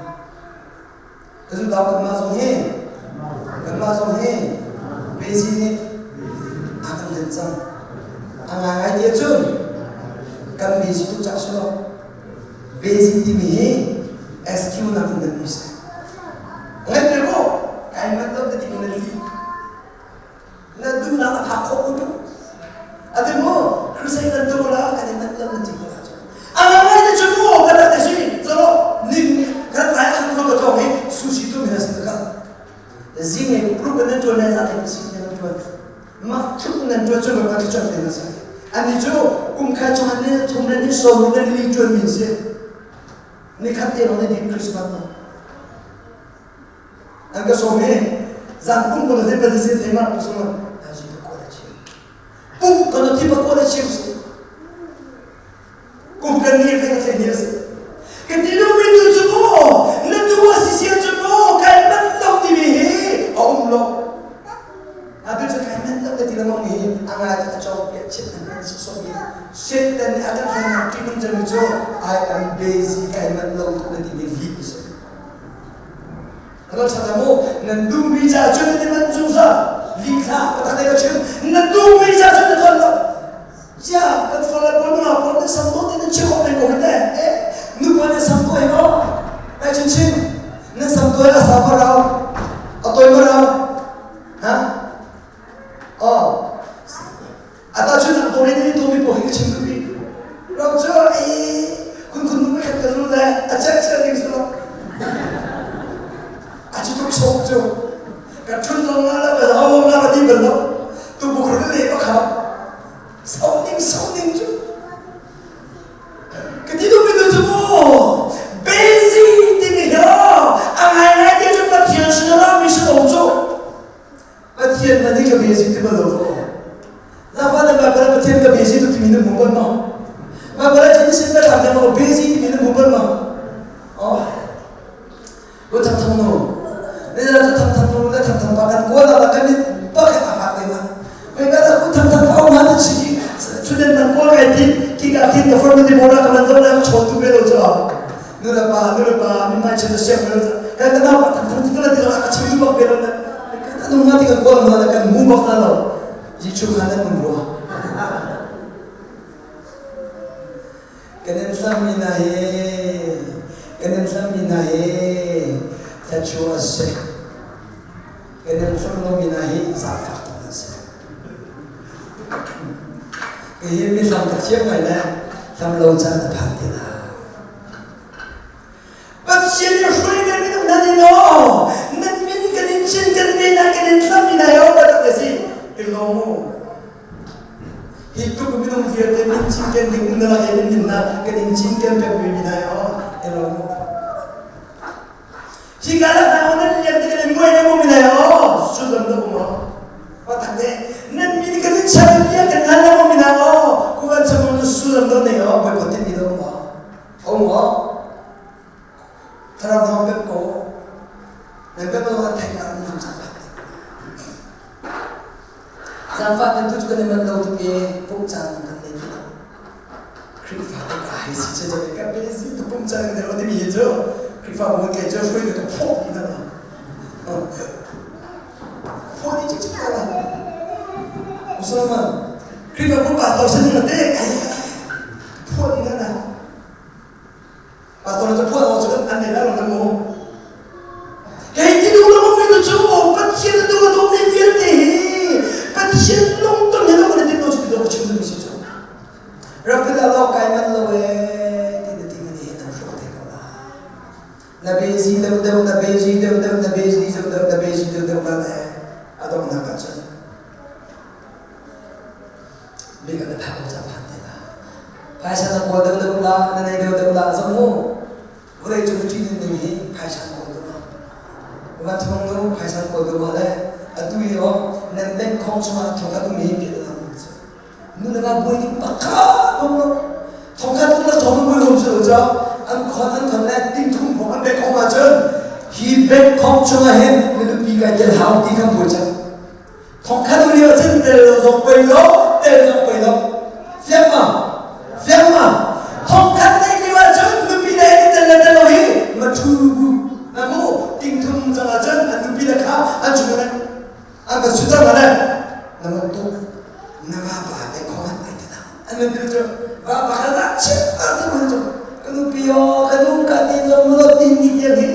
Ka zumh kanmah zong hi kanmah zong hi Bezi nih a kan len cang. A ngaingai ti ahcun kan Bezi tuk cah si lo. Bezi timi hi SQ nakin nan mi si. Ngai te ko, kai manh lo te ti na li. Na duhnak a phak khawh ko tu. Ati mu, crusade nan tu la kan i manh lo nan ti ko la cu. A ngai te cu mu kan rak si. Zalo ning kan ai kham ko to hi sushi tu mi has ka. Zing ei group nan tuan le za le si nan tuan. Ma thuk nan tuan cu ma ka chuan te na sa. Ani cu kum kha chung an ni thum le ni som ni li tuan min si. Ni khat te lo ni din Christmas no. An ka sawm i zan pum ko na pa si thei ma pu sung na ji pa ko na chim pum ko na thi pa ko na chim si kum kan ni kan thei ni si ka ti lu mi tu chu mo na tu wa si sia chu mo kai man lo ti mi hi a um lo a tu chu kai man lo ka ti la mong hi a nga a chong pe chit an an so mi shit dan a kan han ti nung chan chu I am busy kai man lo tu na ti mi li si Ral ṭhat mu nan duhmi ca cun nan i manh zungzal li thla ka tak ka chim na duhmi ca cun na tuan lo cia kan fale pawl nungak pawl nan sam dawt in nan chim khawh peng ko hin eh nu pawl nan sam tuai maw ai chin chin nan sam tuai a sau ma rau a toi ma rau ha oh Ata chun ang kore ni to mi po hi ka chim duh mi. Ro cu i kun kun nung khat ka zul le a cek cek ding su lo. A ci tuk sok cu. Ka thun zong la la ka hong la ka di bal lo. Tu bu khur le pa kha. Sau ning sau ning cu. Ka ti duh mi tu cu mu. Busy ti mi hi a ngai ngai te cu Pathian sin a mi si lo cu. Pathian na nih ka busy ti bal lo ko. Na fa le Bible Pathian ka busy tu timi na hmu bal maw? Bible ah cun sin na thlam thang lo busy timi na hmu bal maw? Oh. Ko thang thang no. Ne na tu thang thang no na thang thang pa kan ko la kan ni pa kha a hak te ma. Kai ka ku thang thang pa ma na chi chunen nang ko kai ti ki ka khin ka form ni bora ka man zo na chon tu be lo cho. Nu le pa nu le pa mi mai chen siam lo kan ka nau pa thang thang ti la ti la ka chim tu bak be lo na. Kan nung nga ti kan kawl ma kan mu bak na lo. Jichu kha nan um rua. Kan in hlam mi na hi kan in hlam mi na hi thachua se. Kan in hlam lo mi na hi zaangfak tuk nan si. Hi mi hlam ka thiam ngai le hlam lo caan a phan te na. Pathian nih hruai ve minung nan in aw nan min kan in cin kan ve na kan in hlam ni nai aw batak te si i lawm mu hi tuk minung vialte min cin ken ding na lak min na kan in cin ken pek ve mi nai aw. kala ta nan lian te kan muai na mu mi lai o sullam da um o patak de nan mi kan in chan bia kan hal na mu mi na o ku van cham mu sullam do nei o boi ko tin mi do um o um o thara thong pek ko nan pek lo an thai ka an zum sa Zaangfah nan tu cu kan i manh lo tuk i pumh caan kan nei ti lo. Khrihfa bu ka hei si che che ka busy tu pumh caan kan nei lo timi hi cu Khrihfa bu kan kei cu hruaitu ka phawh ti na lo. Phawh ni cik cik la. Musulman Khrihfa bu pastor sin na te ai phawh ni na na. Pastor cu phuan awk cu an nei lai lo mu. Kei ti duh lo mi cu Pathian a duh a duh mi vialte hi Pathian lungton he lo kan i tim lo cu ti lo ka chim duhmi si cu. Rak phil lo kai man lo ee ti na ti mi nih nan hrawh te ko la. Na bezi deuh deuh na bezi deuh deuh na bezi deuh deuh na bezi deuh deuh la le a donghnak ah cun Bik an phak ca phan te la. Phaisa na kawl deuh deuh la, na nei deuh deuh la zong mu. Vawlei cung ṭih ning hi phaisa kawl deuh ma. Van thong nu phaisa kawl deuh ma le atu i o nan bank khong chungah thongkhat um hi pian na mu cu. Nu le va buai ding pakhat bom lo. Thongkhat um la thong bui hom su cho. An khon an khon le ting thum khong an bank khong ah cun hi bank khong chungah hin na nupi kai tel hau ti khan buai cang. Thongkhat um lio cun tel lo zong poi lo, tel zong poi lo. Fiang ma? Fiang ma? Thongkhat nei lio ahcun nupi le ni tel le tel lo hi ma thu bu na mu ting thum cang ahcun an nupi le kha an chung le an ka su cang le na man tuk na va pa te khong an ai te na an man tu cu va pa kha la chim ar tu man cu ka nupi o ka nu ka tin zong mu lo tin ni tiang hi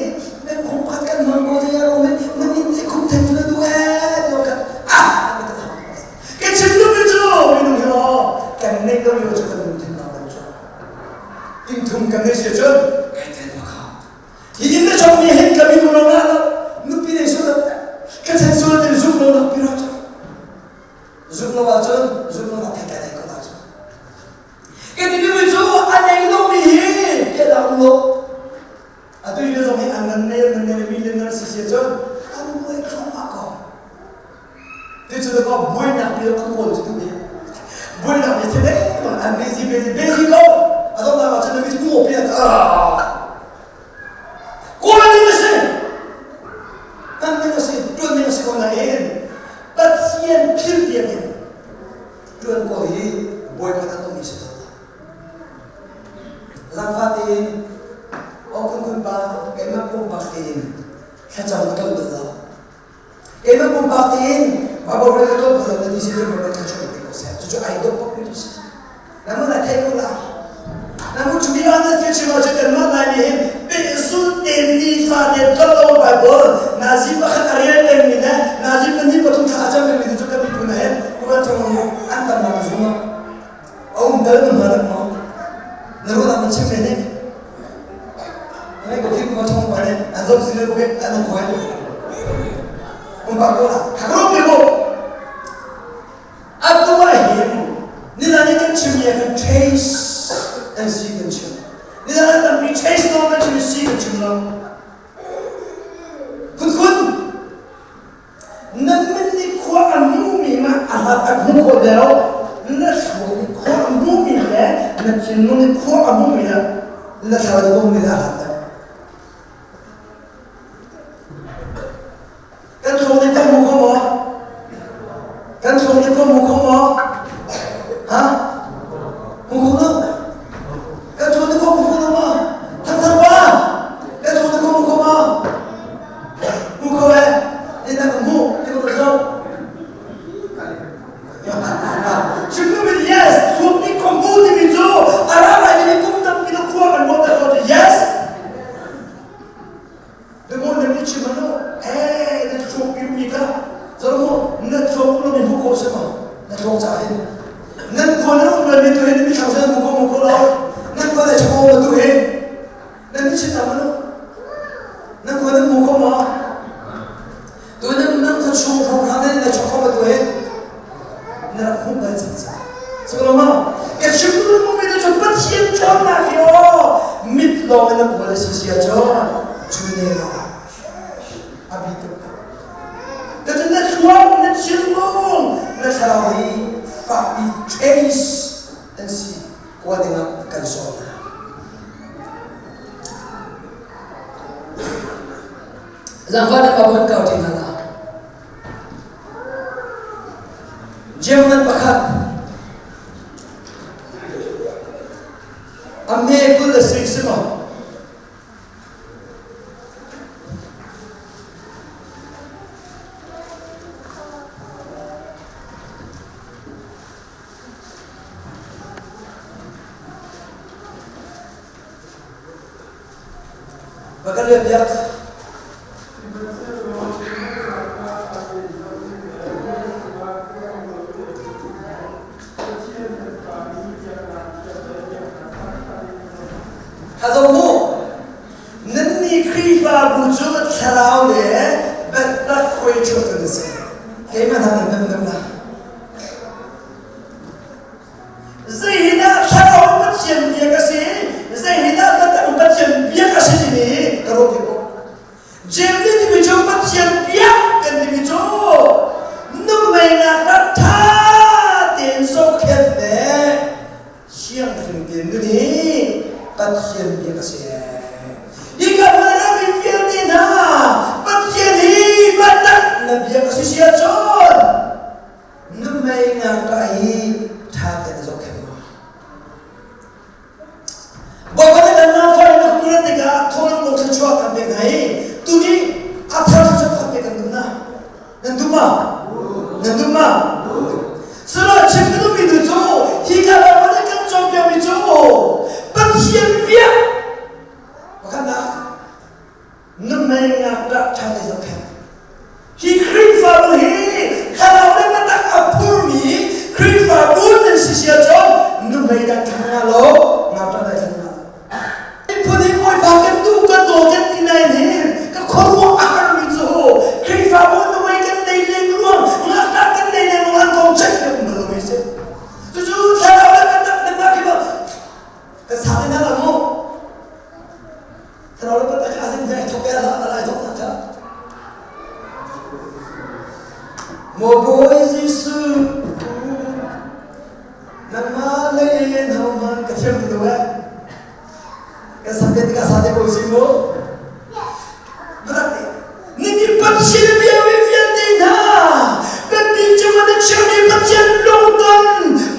men khong khat kan mang ko zai ro men na min te khum then na du e to ka ah ke chim lu mi cu minung hi o kan nei lo yo chu kan lung thin na lo chu ting thum kan nei sia chun kai tel ma kha hi in na chong mi hin ka mi lo na lo nupi nei su ka chen su tin zum lo na pi ra chu zum lo ahcun zum lo na thei kai ko la chu Kan i mi cu a nei lomi hi piah um lo. Atu hi zong hi an nan nei nan nei millionaire si si cun an buai thluahmah ko. Ti cu ko buainak bia kan kawl cu tu ni. Buainak bia thil an busy busy busy ko. A dong nak ah cun na mi cu ku pi ah. Kawl ding a si. Kan ding a si, tuan ding a si ko nain Pathian phil tiang in Ṭuan ko hi Bawipa na tuahmi si lo. Zaangfah tein aw khunkhun pa keimah pumpak tein thlacam ka tlolh bal lo. Keimah pumpak tein Bible rel ka tlolh bal lo na ti si cun Bawipa thluachuah pe ko seh. Cucu ai dawh bak mi si. Namun a theih ko la. Namun to be honest ke chim ahcun kanmah Laimi hin pehzulh tein nifa tein tlolh lo Bible nazi pakhat a rel pengmi le nazi pahnih pathum thla a cam pengmi cu kan miphun ah hin kuvan thong mu an tam nak zum a um dal nu hna dak maw na ruah nak chim ve ne ngai ko khi kuvan thong pa ne an zop si le ko an ko hai um pa ko la hakro pe ko Atu ahhin nilani kan chimmi ah khan trace an si kan chim. Nilani tampi trace lawng kan chim si kan chim lo. Phunphun nan min nih khua a hmumi ma a hlat a hmu khawh deuh na thluak nih khua a hmumi le na thinlung nih khua a hmumi le na thlarau mi le a hlat deuh. Kan thluak nih kan hmu kho maw? Kan thluak nih kan hmu kho maw? Ha? Hmu kho lo? Kan thluak nih kan hmu kho lo maw? Thangthang pa! Kan thluak nih kan hmu kho maw? Hmu kho eh? Ni na ka hmu, ti ka zoh. Chim mi yes, thluak nih kan hmu timi cu a ra lai timi kum tampi na khua kan ruah ter ko yes. kan sawm hna. Zaangfah na pa kau ṭi hna la. German pakhat a me 20 le si si maw? Va kan lian piak. Tha mu. Nan nih Khrihfabu cu thlarau le biatak hruaitu kan si. Keimah hna nan nan na. Zeihindah thlarau Pathian biak a si, zeihindah biatak Pathian biak a si timi ka ruat ko. Jeim nih timi cu Pathian biak kan timi cu nuhmeinak rak ṭha tein zohkhenh le thianghlim tein nun hi Pathian biak a si. Hika hmun ah mi vialte hna Pathian hi biatak na biak a si si ahcun Nuhmei ngakṭah hi ṭha tein a zohkhenh maw? Bawipa nih kan nangfah in a hmuh tikah thawng kong thluachuah kan pek hna i tuni a thar thluachuah pakhat pek kan duh hna. Nan duh ma? Nan duh ma? Silo chim ka duhmi tu cu hi ka Bawipa nih kan cawnpiakmi cu Pathian biak pakhatnak Nuhmei ngakṭah ṭha te zohkhenh. Hi Khrihfabu hi thlarau le biatak a phurmi Khrihfabu nan si sia cun nuhmei dah ṭha nga lo ngakṭah dah ṭha nga. Miphun hi Bawipa kan duh kan daw kan ti nain hin ka khuaruah a harmi cu Khrihfabu nuhmei kan nei lengluang ngakṭah kan nei lengluang an kong check kan um bal lomi si. Cucu thlarau le biatak nan mah khi kan sa te hna lo mu. Thlarau le biatak a zin he thok ya la lai thok na kha. Maw Bawi Jesuh nangmah lei in hohmanh ka thiam ti lo eh. Ka sak te ka sa te ko si mu. Biatak Nini Pathian bia mi vialte hna biapi cung ah na chimmi Pathian lungton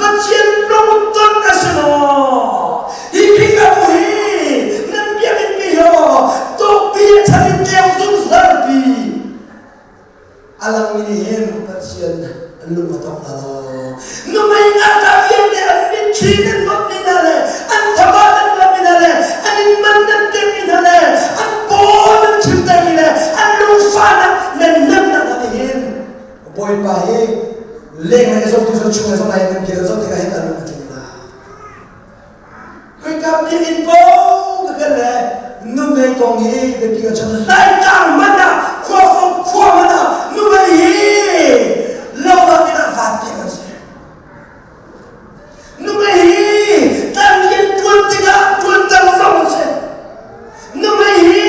Pathian lungton a si maw? Hi Khrihfabu hi nan biakinn pi hi tawkpi a chan in tleng zungzal pi a langmi nih hin Pathian an lung a tong hna lo. Numei ngakṭah vialte an mitthli nan hnawtmi hna le an thaba nan hnawtmi hna le an in man nan pekmi hna le an paw nan chimtermi le an lungfahnak nan nemnak hna nih hin Bawipa hi leng le zohtu zoh chung le zoh lai nan bia zoh tikah hin a lung a tling hna. Kuikap biakinn po ka kan le numei kong hi biapi ka chim Laitlang hmanh ah khuafo khua hmanh ah numei hi lo ah tina van piak an si. Numei hi tlanglian tuan tikah tuan ter zong an si. Numei hi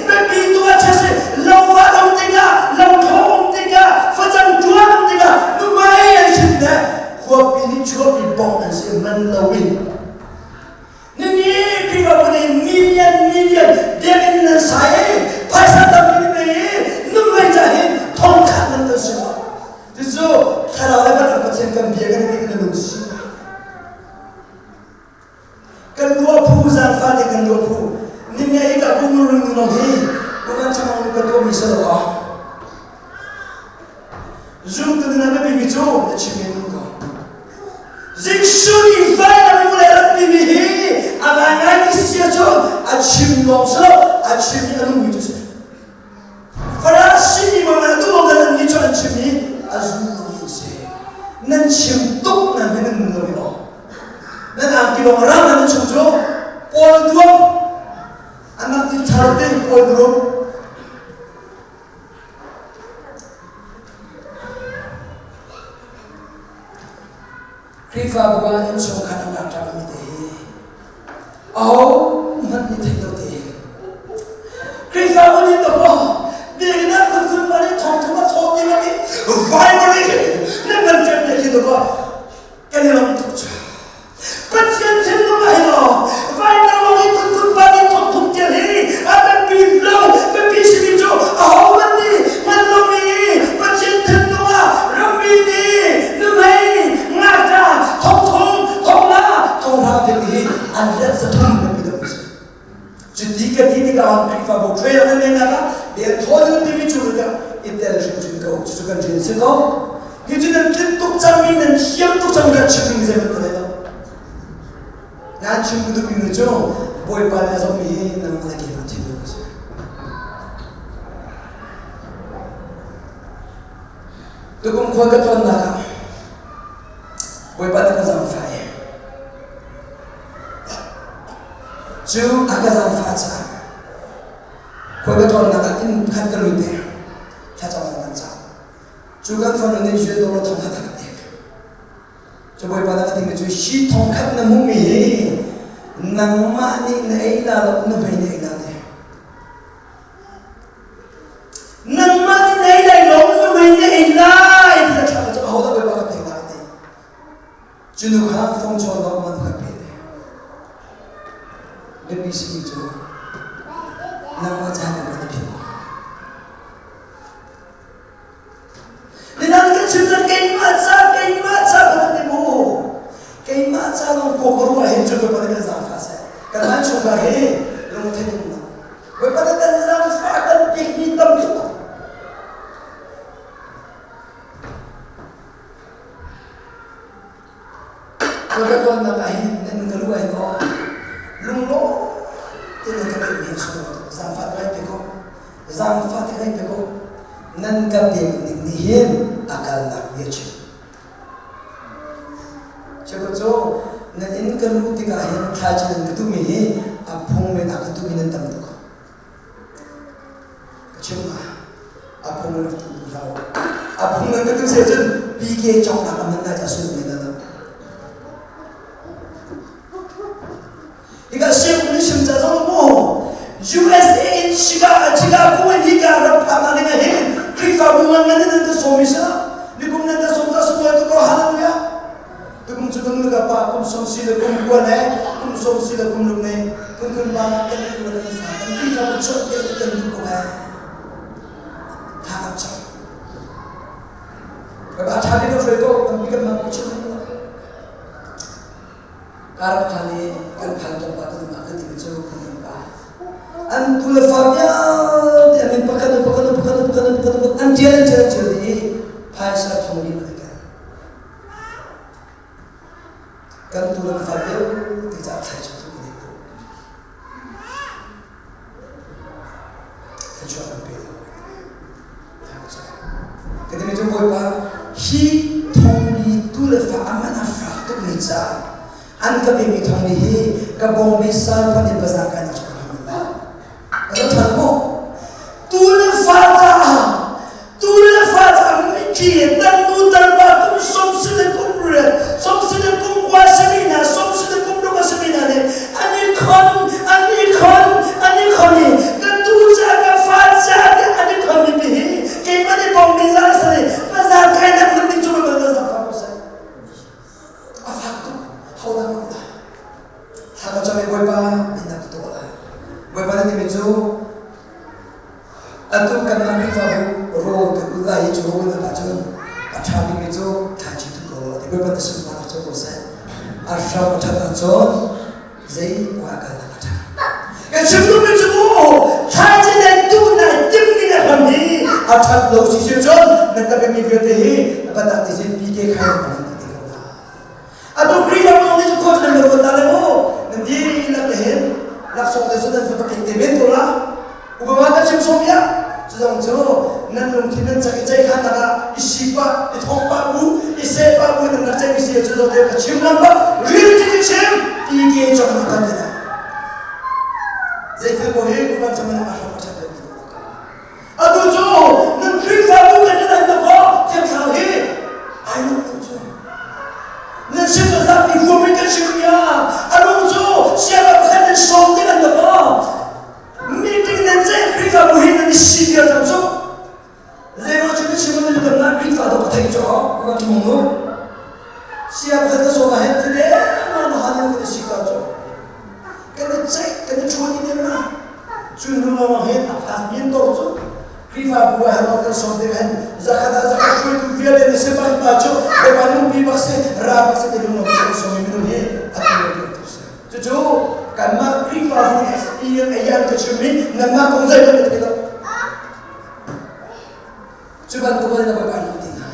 biapi tu ah chia si lo va lo tikah lo tho um tikah facang tuan um tikah numei an hrim le khuapi nih chuahpi bawk an si man loin nini Khrihfabu nih million million biakinn nan sa i phaisa tampi nan nei i numei ca hin thongkhat nan ton si lo cucu thlarau le biatak Pathian kan bia kan i kan lung si kan ruah phu zaangfah te kan ruah phu ninge hi ka kung rung nung hi uvan chamang ni ka tuah mi sa lo ah Zumtu na biapimi cu na chim men ko. Jesuh nih vailam vawlei a rat timi hi a ngaingai ti si ahcun a chim lawng si lo, a chim i a nungmi cu si. Farasi mi bang an duh bang an nih cu an chim i a zum lomi an si. Nan chim tuk nan hi nan nun lo i aw. Nan angki lawng ram nan chung cu Paul duam an rak ti thar te Paul duam Khrihfabu ah innchungkhar an rak ṭangmi te hi ahohmanh nih theih lo te hi Khrihfabu nih dawkaw biakinn ah phunphun pa nih thawngtha a thawh ti bak i Bible nih nan kan ṭem te khi dawkaw kan i lawmh tuk cu Pathian thinlung ah hin. let 300 biapi deuh a si. Cuti ka ti tikah Khrihfabu trail nan ngeihnak ah bia thawl timi cu tikah i tel hrimhrim ko. Cucu kan rian si ko. Hi cu nan tlin tuk cangmi nan thiam tuk cangmi kan chim ding zeihmanh ka nei lo. Nan chim duhmi cu Bawipa nih a zohmi hi nangmah le keimah thinlung a si. Tukum khua ka tlawnnak ah Bawipa nih ka zaangfah i cu a ka zaangfah caah khua ka tlawnnak ah inn khat ka lut i thlacam an kan cah. Cu kan fanu nih Jew dollar thong khat a ka pek. Cu Bawipa nih a timi cu hi thong khat na hmuhmi hi nangmah nih na ei la lo nuhmei nih ei la te. Nangmah nih na ei lai lo nuhmei nih ei lai ti a thla cu ahodah Bawipa ka pek lai ti. Cu nu kha fong chawn lo man kha pe te. Biapi simi cu nangmah caan in kan i philh. Midang kan chim cun keimah ca keimah ca kan ti mu. Keimah ca lawng ko ka ruah hin cun Bawipa nih kan zaangfah seh. Kan man chungkhar hi lungthei tuk lo. Bawipa nih kan zaangfah kan pekmi tam tuk. Ka tuannak ah hin nan ka ruah hin aw lunglawm tein ka pekmi hi sunglawi tuk. Zaangfah ngai pe ko. Zaangfah te ngai pe ko. Nan ka pek ning nih hin a kalnak bia chim. Cheukhat cu nan inn kan luh tikah hin thlaici nan ka tuhmi hi a phung men a ka tuhmi nan tam tuk. Ka chim hna. A phung rak tu hlah u. A phung nan ka tu se cun PK cawknak a man lai ca sullam men lo. Hika Siang nih sim ca zong mu USA in Chicago Chicago in hika ram phak na ding hin Khrihfabu ngan ngan nan ta sawm mi sa nikum nan ta sawm ta sunglawi tuk ko hallelujah tukum cu kan nu ka pa kum som si le kum kua le kum som si le kum luk ne kun kun pa kan nu le kan fa kan Khrihfabu chawnh te kan duh ko ai tha kam chang ka ba tha bi ko hruai ko tampi kan mang ko chim Karap khan i kan phan tlawmpal kan um ah kan timi cu kan kan pa. An tu le fa vialte an min pakhat pakhat pakhat pakhat pakhat pakhat an ṭial an ṭial an ṭial i phaisa thong li an kan. Kan tu le fa vialte caah thlaici tu kan i tu. Thluachuah kan pe lo. Ka timi cu Bawipa hi thongli tu le fa a man a fak tukmi caah an ka pemi thongli hi ka bawngbi sal phan in bazaar kai nak cu ka hmang la. Ka lo ṭhan maw? Tu le fa caah tu le fa caah mitthli he tan nu tan pa kum som si le kum riat som si le kum kua simi hna som si le kum ruk a simi hna nih an i khon an i khon an i khon i ka tu ca ka fa ca tiah an i khon mi pi hi keimah nih bawm mi za sa nih bazar kai nak nan ding cu ka za fa ko seh a fak tuk ho dah ko la thla ka cam i bawipa in na ka tuah lai bawipa na timi cu Atu kanmah Khrihfabu rawl kan ulh lai i cu rawl ulh ahcun a ṭha bikmi cu thlaici tu ko law ti Bawipa na sunparnak cu ko seh. A hram a ṭhat ahcun zei poah a kalnak a ṭha. Ka chim duhmi cu mu thlaici le duh nai timh ning a hram hi a ṭhat lo si si cun na tapemi vialte hi a batak ti sin PK khai na hman ti ko la. Atu Khrihfabu nih cu khua cu nan ruat ta le mu nan dihlak te hin laksawng te cu nan va pek te men ko la. Upama kan chim sawm ya cu zong cu nan lungthin nan cak i cei khan nak ah i si pah i thawk pah bu i seh pah bu nan rak ceih mi si cu zong te ka chim lam bak real ti ka chim ti ke chong na kan ti zei thil ko hi upan chaman a hram a that mi atu cu nan Khrihfabu kan nan ta ko thiang thlarau hi ai lung cu nan sim na zapi huam in kan sim ya a lung cu sianginn pakhat nan sawm te kan ta ko meeting nan ceih Khrihfabu hi nan i si vial cang cu zeimaw cu na chim nan kan na Khrihfa dawh ka theih cu ka kan mong nu sia pakhat ka sawm ah hin ti le ma ma han kan i si ka cu kan i ceih kan i ṭhuan i nem na cu nu lawng hin a phak min dawh cu Khrihfabu ah hin kan sawm ding hin zakhat ah zakhat hruaitu vialte nih si pa cu Bawipa nungpi bak si ra bak si ti lung lawng kan sawm mi minung hi a tu tu si. Cucu kanmah Khrihfabu experience ei an ka chimmi nanmah kong zeihmanh na thei lo. Cu bantuk in na bawipa nih ti hna.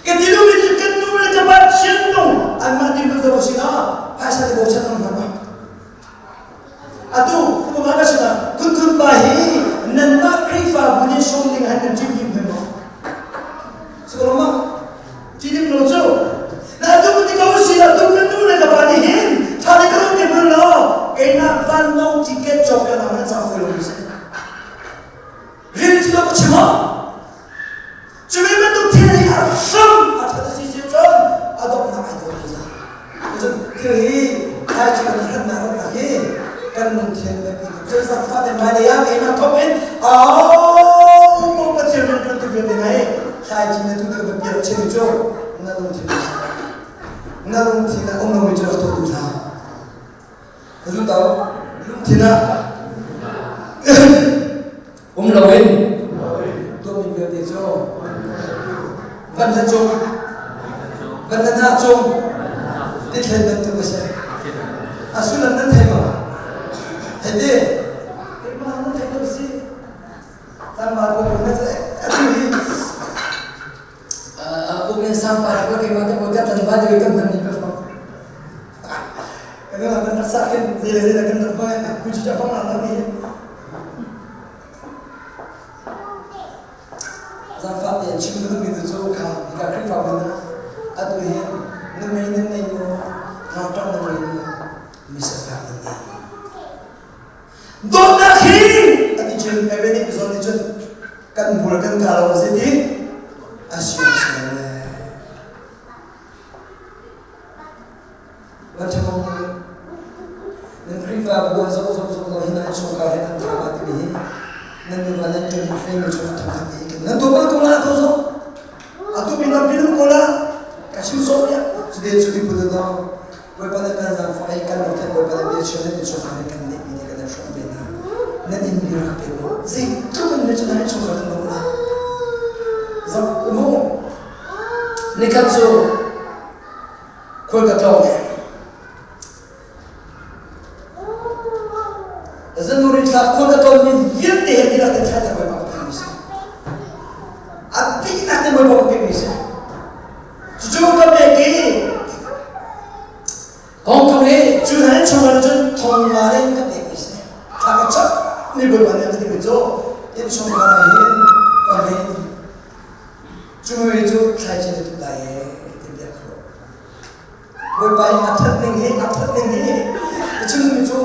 Ka ti duhmi cu kan nu le ka pa thinlung anmah dirhmun zoh si ah phaisa te bochan ang hna ma. Atu kuma ka sinah kun pa hi nanmah Khrihfabu nih sawm ding han nan ṭim him hme maw? Sekoloma ṭinim lo cu. Na tu ti ko si atu kan nu le ka pa nih hin ṭha te ka ti bul lo keimah vanlawng ticket cawk ka nang nan sa fui lo si. Rian cu ka chim ah cu ve bantuk thil hi a hram a ṭhat a si si cun a donghnak ai dawh za. Cun thil hi thlaici kan hrannak rannak hi kan lungthin biapi tuk. Cun zangfah te hmailei ah keimah thawk in au mo Pathian rian ṭuan tu vialte hna hi thlaici na tu ka biapi rak chim cu na lungthin na lungthin a um lomi cu rak tuah tu hlah. Lutau lungthin ah um loin tuahmi vialte cu van hla cung van hla hna cung tithlen bantuk a si. A sullam nan thei maw? Thei ti? Keimah nan thei lo si. Tlangval ko na atu hi Uk sang pa ko keimah te ka tlangval te kan hman ni pa fo. Kan kan rak sa khin zei le zei kan rak hman ku chi cha pang la ni. Zaangfah tein chim ka duhmi tu cu kha hika Khrihfabu na atu hin na mei nan nei maw ngakṭah na ngei maw misafak nan ngei maw dawtnak hi a ti cun everything zawn nih cun kan hmur kan kaa lo a si ti a si a si lo le Nan Khrihfabu ah zoh zoh zoh lo hi nan chungkhar he nan tha ma timi hi nan nuva nan ṭuan family chung ah thongkhat te kin nan tuah bal ko la atu zong atu min ram minung ko la ka chim sawh ya cude cu mi put no Bawipa nan kan zaangfah i kan lungthin Bawipa nan bia chim nan chungkhar he kan neih mi nih kan hrawm ve hna nan in mi rak pe mu zeitluk in na cu nan chungkhar nan lo la zak mu nikhat cu Khual ka tlawng e. Zanuri thla khual ka tlawn mi vialte he dihlak in thla Bawipa ka pekmi si. A dihlak in Bawipa ka pekmi si. Cucu ka pek i Hong Kong hi cu hna in chungkhar cun thong nga in ka pekmi si. Thla ka chap mi Bawipa nih a ka timi cu innchungkhar ah hin ka hei Cu mui cu thlaici na tuh lai ee ti bia ka ruah. Bawipa hi a that ning hi a that ning hi a chimmi cu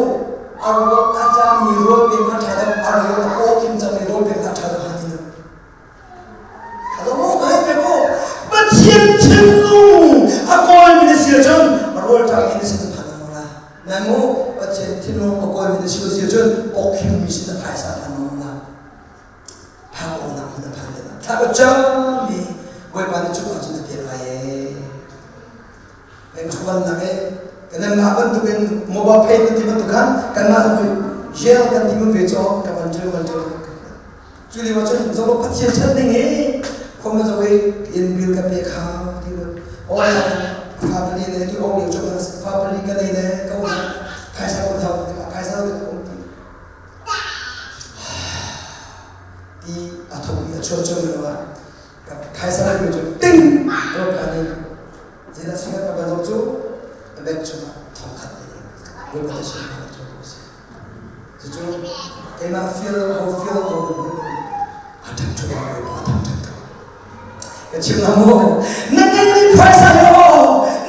a ruak a ṭami rawl pek a ṭha deuh a rawl a paw kim cangmi rawl pek a ṭha deuh han in a lo ngai pe ko Pathian thinlung a kawlmi na si ahcun rawl ṭami na sin na phan ang la nai mu Pathian thinlung a kawlmi na si ahcun awkhimmi sin na phaisa phan ang la Phak awknak hmun a phan te lai. Thla ka cam i Bawipa nih cu ahcun a pek lai ee. Kan chuannak e kanmah bantukin mobile pay kan ti bantuk khan kanmah zong jail kan ti mun ve caw ka van ṭil van ṭil cu lio ahcun zoh Pathian ṭhat ding hi khom na zoh i in bil ka pe kha ti o family le tu ong lio cu family ka nei le ka um phaisa ko thau phaisa ko um ti Ti a thawk i a chuah cuahmah lio ah ka phaisa pe cu ting rawphan in zeidah si ka van zoh cu a bag chungah thongkhat te Bawipa te sin a chuak ko si. Cucu keimah feel ho feel ko a ṭhat ṭhu Bawipa a thangṭhat ko. Ka chim hna maw? Na ngeihmi phaisa ho,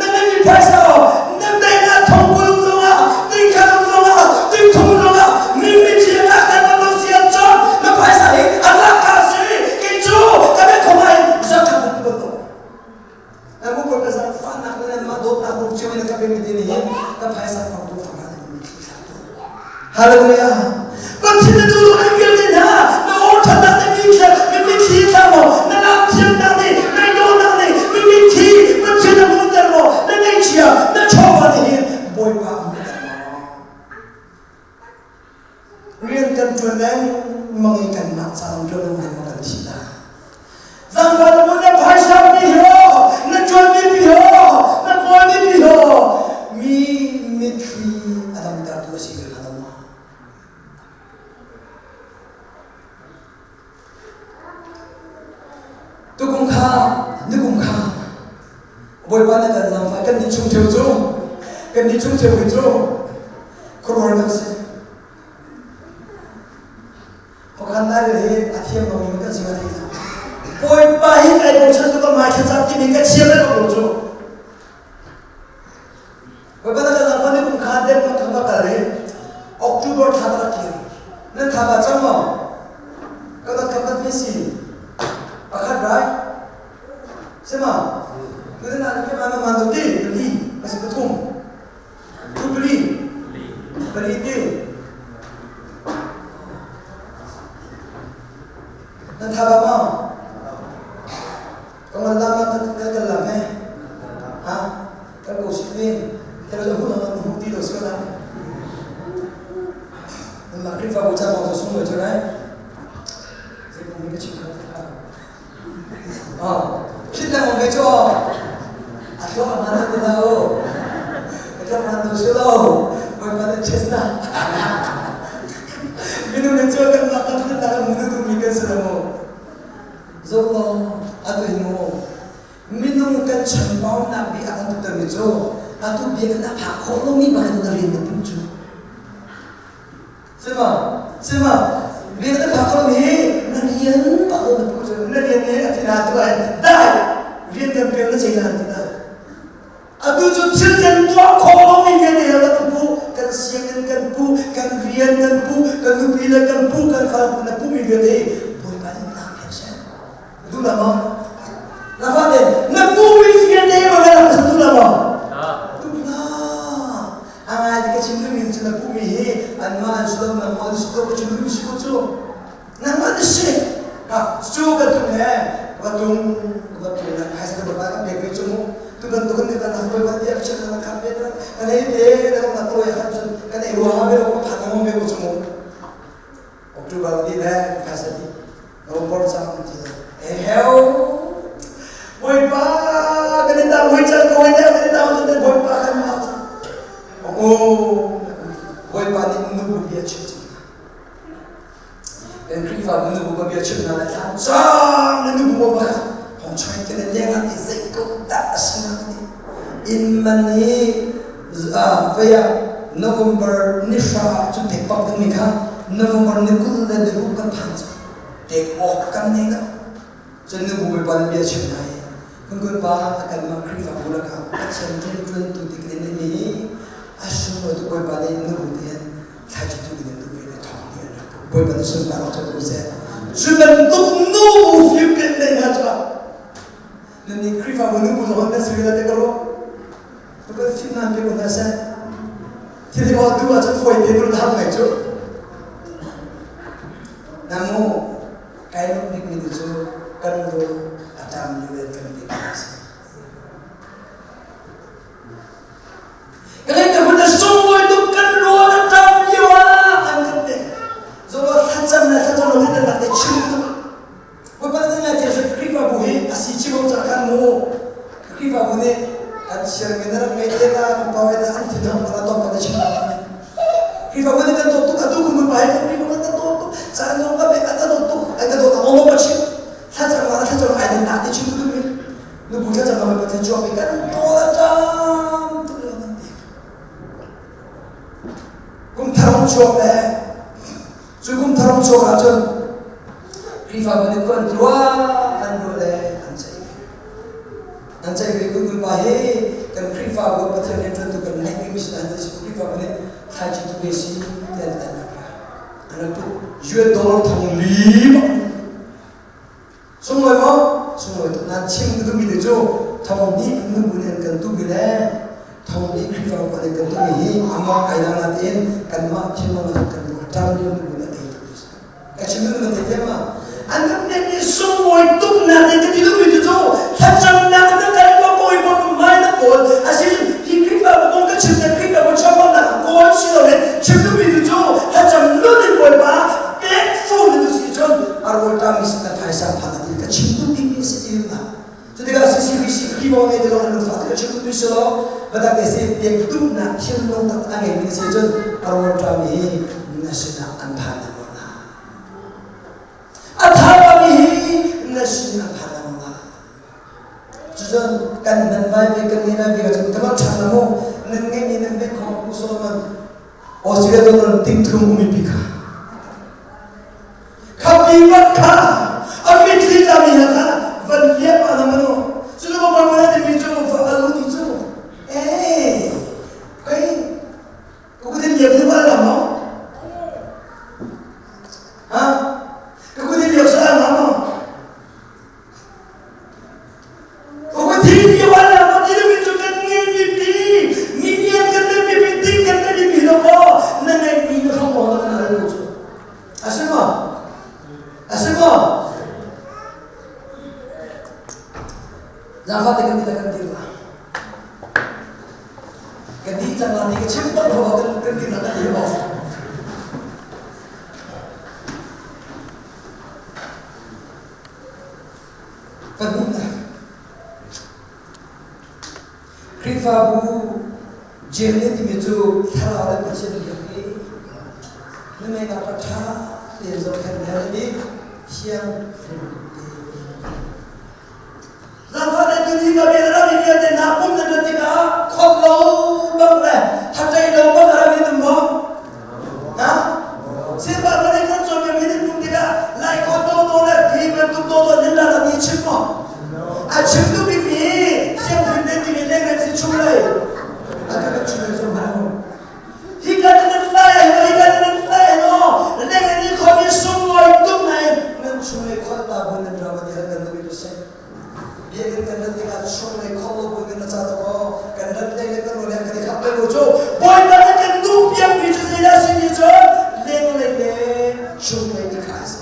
na ngeihmi phaisa ho, na teinak thongkul zongah, tingkhat zongah, tingthum zongah, mimi thiamnak kan lo si ahcun na phaisa hi a lak ka si. Kei cu ka bia thong ah zakhat kan tuan ko. Na mu ko ka zang fahnak le mah dawtnak ruk cio in ka pemi te nih hin ka phaisa fang tu fang na mi thli thla tu. Hallelujah. Pathian na duh an vialte hna na aw ṭhatnak nih mi thla mi thli thla maw na lam thiamnak nih na dawtnak nih mi thli Pathian na hmuhter maw na ngaihchia na chawva nih hin Bawipa a hmuhter maw rian kan ṭuan lengmang i kanmah ca ṭuan lengmang kan thi hna Zangfah na na phaisa mi ho na ṭuan mi pi ho na kawl mi pi ho mi mitthli a dam. kha nikum kha Bawipa na kan zaangfah kan nih chung theu cu kan nih chung theu cu khuaruahhar kan si. Pakhat lai hi a thiam lomi kan si ka thei lo. Bawipa hi kai bochan tu ka mai thlacam timi ka thiam le ko cu. Bawipa na kan zaangfah nikum kha Denmark kan va kal i October thla ka rak kir. Nan thla ba cang maw? Ka rat ka bat si. Pakhat right? Sema. Ngan na ke ma ma do ti pali asi pathum. Tu pali. Pali ti. Nan tha ba ma? Ka ngan la ma kan kan la me. Ha? Kan ko si ni. Thế là hu na hu ti lo sio na. Ma Khrihfabu ca kong cu sung lo cu lai. Zei kong hi ka chim kho ti hlah. Oh, phit lengmang ve cu aw. A thluak a hmaan ti lo. A thluak hmaan lo si lo. Bawipa nih chis na. Minung nih cu kan mah kan phit nak a munu dumi kan si lo mu. Zoh law, atu hin mu. Minung kan chambaunak bik a kan tuktermi cu atu biakinn a phak khawh lomi pakhat na rian na pum cu. Sima, sima, biakinn a phak khawh lomi na rian pakhat na pum cu na rian nih a thina tu ah dai rian kan pek na cei lan tina. Atu cu thil kan tuah khawh lomi vialte he kan pu, kan sianginn kan pu, kan rian kan pu, kan nupi le kan pu, kan fa na pumi vialte Bawipa nih lak piak seh. Duh la maw? Na fate na pumi vialte ma ka rak duh la maw? Duh la. A ngai ka chim duhmi cu na pumi hi anmah an sullam nangmah an sullam ka chim duhmi si ko cu. Nangmah na si. Ha, cu kan tung he ka tung ka tung na phaisa ka ba ka pek ve cu mu. Tu bantuk kan kan nak ba tiah chim na kham ve kan ei te na kan nak loi khan cun kan ei ruang ve lo ka phan ngom ve ko cu mu. October ti le phaisa ti November cang ti le eheu Bawipa kan in dang hoi cang ko hoi kan in dang cun Bawipa kan mau cang oh Bawipa nih nu bia chim cang kan Khrihfabu nu bu bia chim hna le thlam cang na nu bu ba kha hong chai te le leng ah ti zei ko dah a si na ti in man hi vei ah November ni hra cu pek bak dingmi kha November ni 20 le ni ruk kan phan cang. Pek awk kan nei lo. Cun nu bu bawipa nih bia chim hna i kun kun pa a kanmah Khrihfabu lakah Pathian rianṭuantu dik in an i a sunglawi tuk bawipa nih nu bu te hin thlaici tu in an duh ve le thawng nih an rak bawipa nih sunpar awk cu ko seh. Cu bantuk nu bu fimpian nei hna cu nan nih Khrihfabu nu bu zong nan si ve la te ka ruah. Tukul fimnak pe ko hna seh. Thil hi maw tu ahcun fawi te tul tham ngai cu. Namu kai lawmh bikmi tu cu kan rawl a ṭam lio in kan pe hna seh. Kan ka hmun a sunglawi tuk kan rawl a ṭam lio ah an kan pek. Zoh thlacam le thlacam lo le nak te chim tuk. Bawipa nih ngai thiam Khrihfabu hi a si chim awk cah khan mu Khrihfabu nih kan sianginn na rak ngei te na kan pa na an thin hang na tom kan chim Khrihfabu nih kan dawt tuk atu kun pa hi Khrihfabu kan dawt tuk caan zong ka pek an ka dawt tuk an ka dawt a ngom ka chim thlacam ma thlacam ai den nak te chim tu mi nu bu thlacam ma pathian chuak mi kan rawl a ṭam tuk le kan pek kum thar hong chuak le Cu kum thar chuak ahcun Khrihfabu nih khua an tuah, an ruah le an ceih ve. An ceih ve kun pa hi kan Khrihfabu Pathian rianṭuantu kan neih dingmi si hna si Khrihfabu nih thlaici tu ve si tiah an rak ra. An rak tuk US dollar thong li bak. Sunglawi maw? Sunglawi tuk. Nan chim ka duhmi te cu thong hnih nubu nih an kan duhmi le thong hnih Khrihfabu nih kan duhmi hi amah ai dang natein kanmah thinlung ah kan ruah ṭam lio nubu nih a tei tuk mi si. Ka chim duhmi kan thei thiam ma? An kan pekmi sunglawi tuk nak in ka ti duhmi te cu thlacamnak na kai ko bawipa hmai na kawl asin hi Khrihfabu kong ka chim na Khrihfabu chambaunak kawl si loin chim duhmi te cu thlacam nun in Bawipa pek fung in si cun a rawlṭam mi sin na phaisa phan a ti ka chim duh bikmi a si ti na cu tikah CCBC Khrihfa ngei te zong an lungfah ka chim duhmi si lo biatak te si pek duhnak thinlung tak a ngeimi si cun a rawlṭam hi na sinah an phan lengmang la a thami hi na sin an phan lengmang la. kan nan vai ve kan ngai ve ka cu ka ṭhan la mu nan ngai mi nan ve kho Pu Solomon Australia dollar ting thum umi pi kha kha pi bat kha a mitthli tla mi hna kha van liam ah na manu cu cu ba ba ti mi cu va alu ti cu eh kai ku ku tin liam ni ba la mo ha ka ku tin liam sa la mo Pahnihnak, Khrihfabu Jeim nih timi cu thlarau le Pathian biak i na meinak a ṭha tein zohkhenh le a bik thiang Zaangfah le tuni ka bia ram i vialte hna pum na ṭuan tikah khop lo bak le hatṭei lo bak a ram in um maw? Ha? Sifak le kan cawnpiak mi nan pum tikah lai kho to to le hi bantuk to to nan la ti chim maw? A chim duh bik mi thianghlim le timi lengrem si chung lei. A tu kan chim le zum hlah u. Hi ka nan lai hi ka nan lai no lengrem ni kho mi sunglawi tuk nai nan chung lei khol ta bu nan ram ti hal kan duh mi seh. Biakinn kan rat tikah chung lei khol lo bu kan ra ca to ko kan rat lei le kan le kan i khap le ko cu Bawipa nih kan duh piak mi cu zeidah si ti cu lenglei le chunglei i kha a si.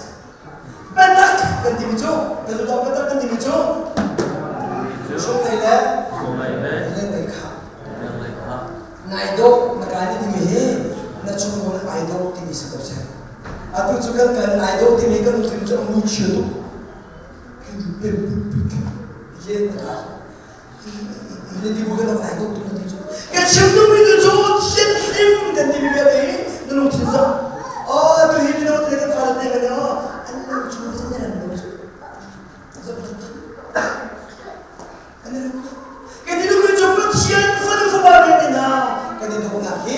Biatak kan timi cu kan duh biatak kan timi cu chunglei le lenglei kha nai dawh na kai ni timi hi na chung ai dawh timi si ko seh. Atu cu kan kan ai dawh timi kan lungthin cu a mui chia tuk. Ka chim duhmi tu cu thianhlim kan timi bia hi na lungthin zong oh tu hi mino te kan fale te kan oh an lo cu an lo cu kan ti duhmi cu Pathian fanu fapa te hna kan i dawhnak hi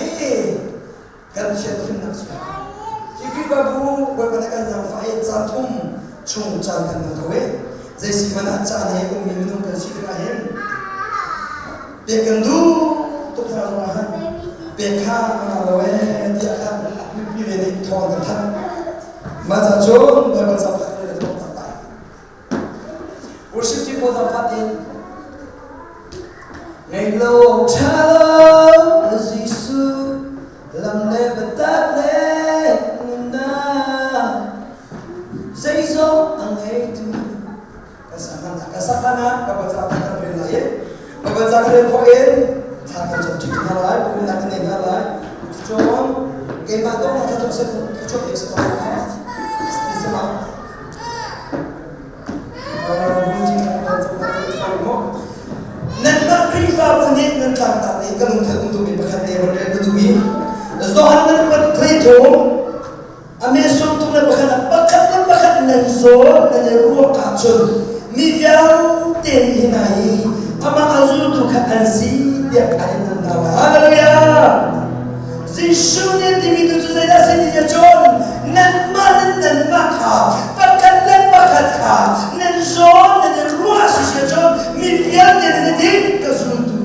kan thianhlimnak si hi Khrihfabu Bawipa nih kan zaangfah i caan thum chung caan kan hmang kho i zei si hmanh ah caan he ummi minung kan si tikah hin pek kan duh tuk hna zongah han pek kha a ngah lo ee tiah khan mipi ve nih thawng kan thanh mah ca cun Baibal ca pakhat le kan tak lai worship team pawl zaangfah tein Ngei lo ṭha lo Jesuh lam le biatak le nunnak zeizong a ngeitu ka sakana ka sakana ka baca ka rel lai ka baca ka rel khawh in thla kan cam ṭi hna lai pumnak kan nei hna lai cucun keimah dong na thla cam se thu chop ek se Nanmah Khrihfabu nih nan tlangtar nih ka lungthin um duhmi pakhat te van rel ka duh i Johan nan pat thleithum a me sawmthum le pakhat ah pakhat le pakhat nan zawn nan i ruah ahcun mi vialte nih hi hna hi amah a zultu kha an si tiah an in hna lai. Hallelujah! Jesuh nih timi tu cu zeidah si ti cun nanmah le nanmah kha pakhat le pakhat kha nan zawn nan i ruah si si cun mi vialte nih zeitin ka zultu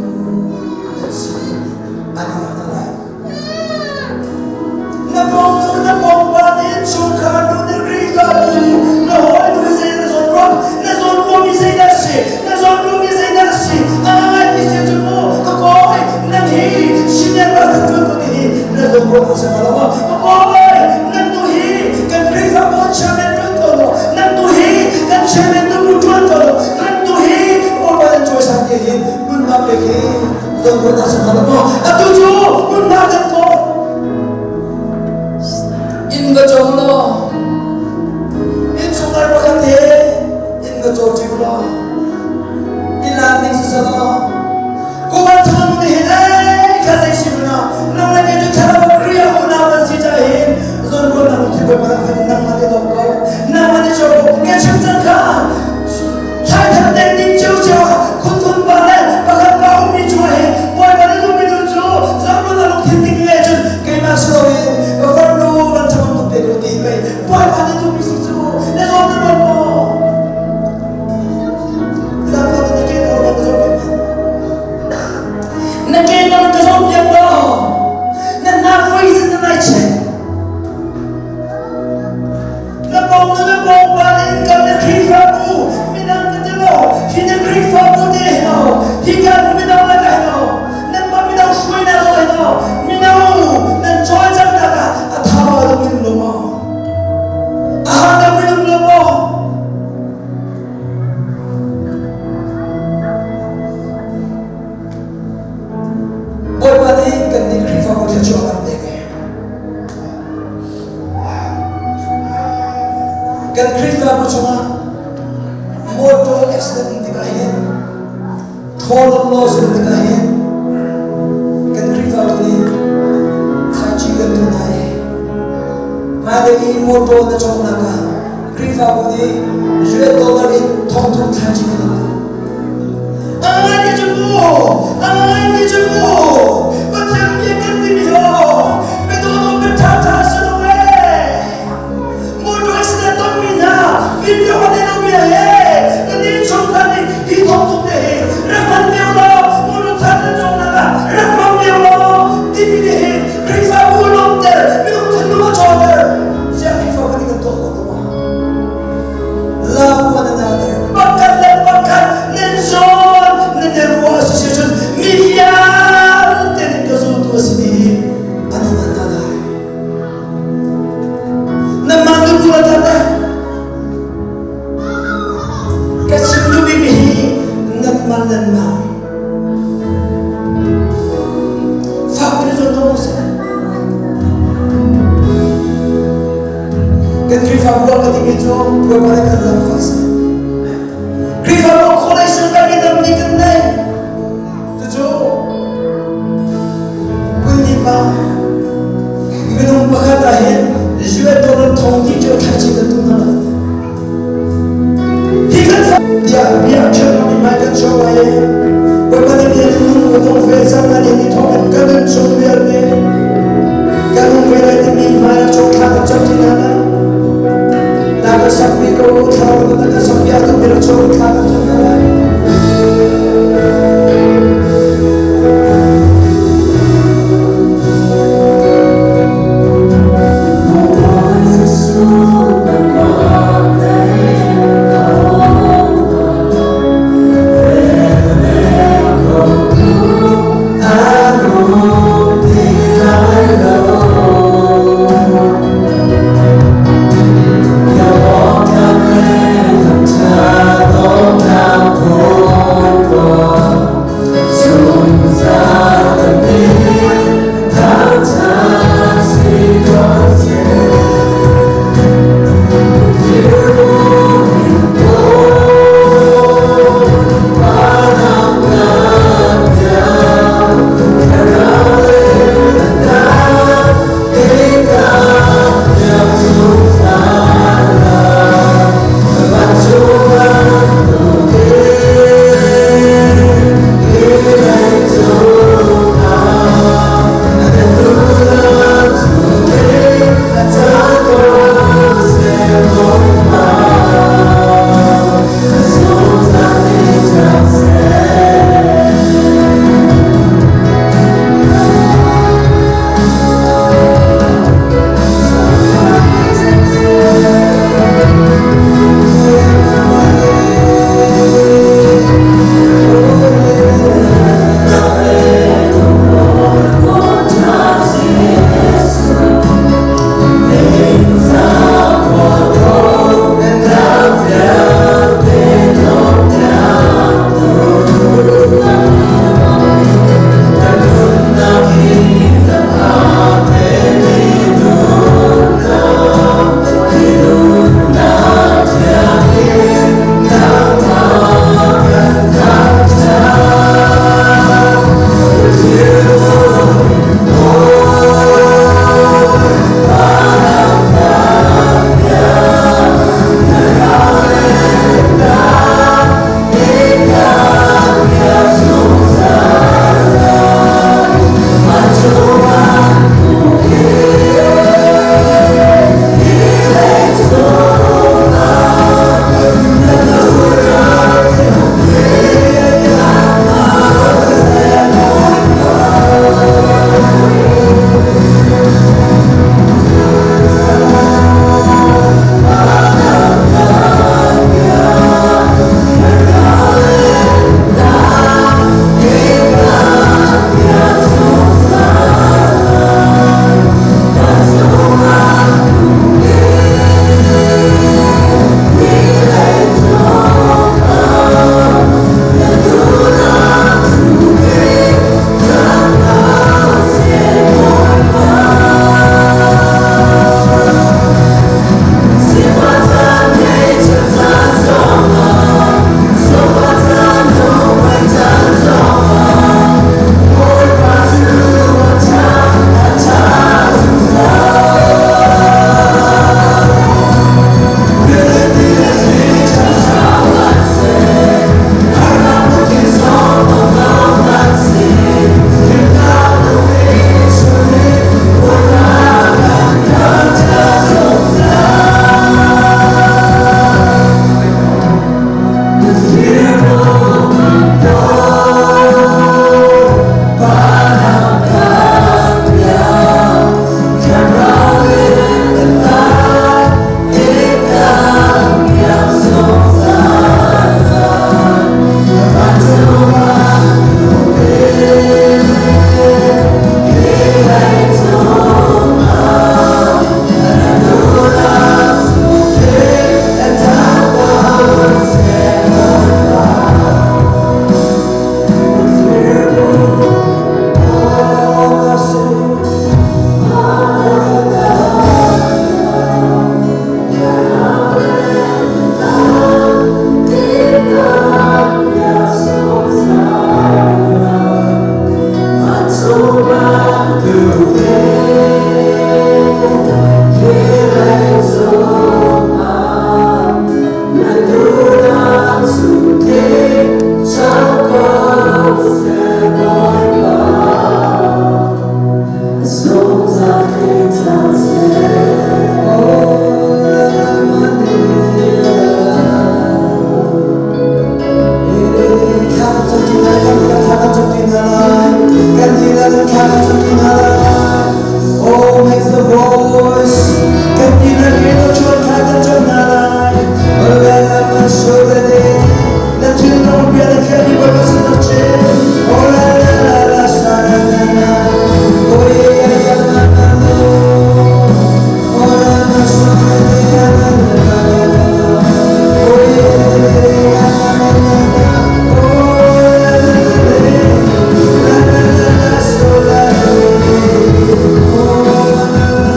nan si an i hna lai. Na pawng na pawngpa te chungkhar nu na Khrihfabu na hawi nu zei na zawn ruang na zawn ruangmi zeidah si na zawn ruangmi zeidah si a ngai ti si cu mu ka kawi nan hi Senior pastor tuan ko hi na zawn ruang ko se lo ma ka kawi nan tu hi kan Khrihfabu chairman tuan ko lo nan tu hi kan chairman tu mu tuan ko lo nan tu hi Bawipa nan cawi sang te hin mun ma pe hi zawn ruang ta se lo ma atu cu mun ma kan ko Inn va cawng law, innchungkhar pakhat he inn va caw ṭi law, inn laan ning siseh law, kum an thang nih hin ei kha zei si hmanh ah nang le kei cu thlarau Khrih ah unau kan si caah hin zawnruahnak lungthin Bawipa rak kan nangmah nih lawm ko nangmah nih caw ko ka chim cang kha thlaithar deng ding ciocio ah khunkhun pa le. Kan Khrihfabu chungah motor accident tikah hin, total loss tikah hin, kan Khrihfabu nih thlaici kan tuah hna i hmailei i motor na cawknak ah Khrihfabu nih US dollar in thongthum thlaici kan tuah. A ngai ti cu mu, a ngai ti cu mu, Pathian bia kan timi ho, biadawdawh biaṭha ṭha si lo ee. Motor accident tongmi hna, video a nei lomi he, kan innchungkhar nih hi thawngthum te hi rak hman lio law, motor thar nan cawknak ah rak hmang lio law, timi nih hin Khrihfabu lawmter, minung thinlung a cawter. Ziah Khrihfabu nih kan tuah khawh lo ma? Love one another. Pakhat le pakhat nan zawn nan i ruah a si cun mi vialte nih ka zultu a si ti hi an i hngalh hna lai. Nanmah nubu a that lai. Ka chim duhmi hi nanmah nanmah fak in zawn ko seh. Kan Khrihfabu ah ka timi cu Bawipa nih kan zaangfah seh. Khrihfabu collation kan i dammi kan nei. Cucu kunni pa minung pakhat ah hin US dollar thong hnih ṭio thlaici kan tum hna lai. Hi kan fa tiah bia ṭhiam mi mai kan chuak lai i Bawipa nih bia thinlung ka tong ve cang na ni thawng in ka nun chung vialte ka nung ve lai timi hmai a chok thla kan cam ti hna lai. Na ka sakmi ko thlarau na ka sakmi atu bia chok thla kan cam hna lai. Hna seh.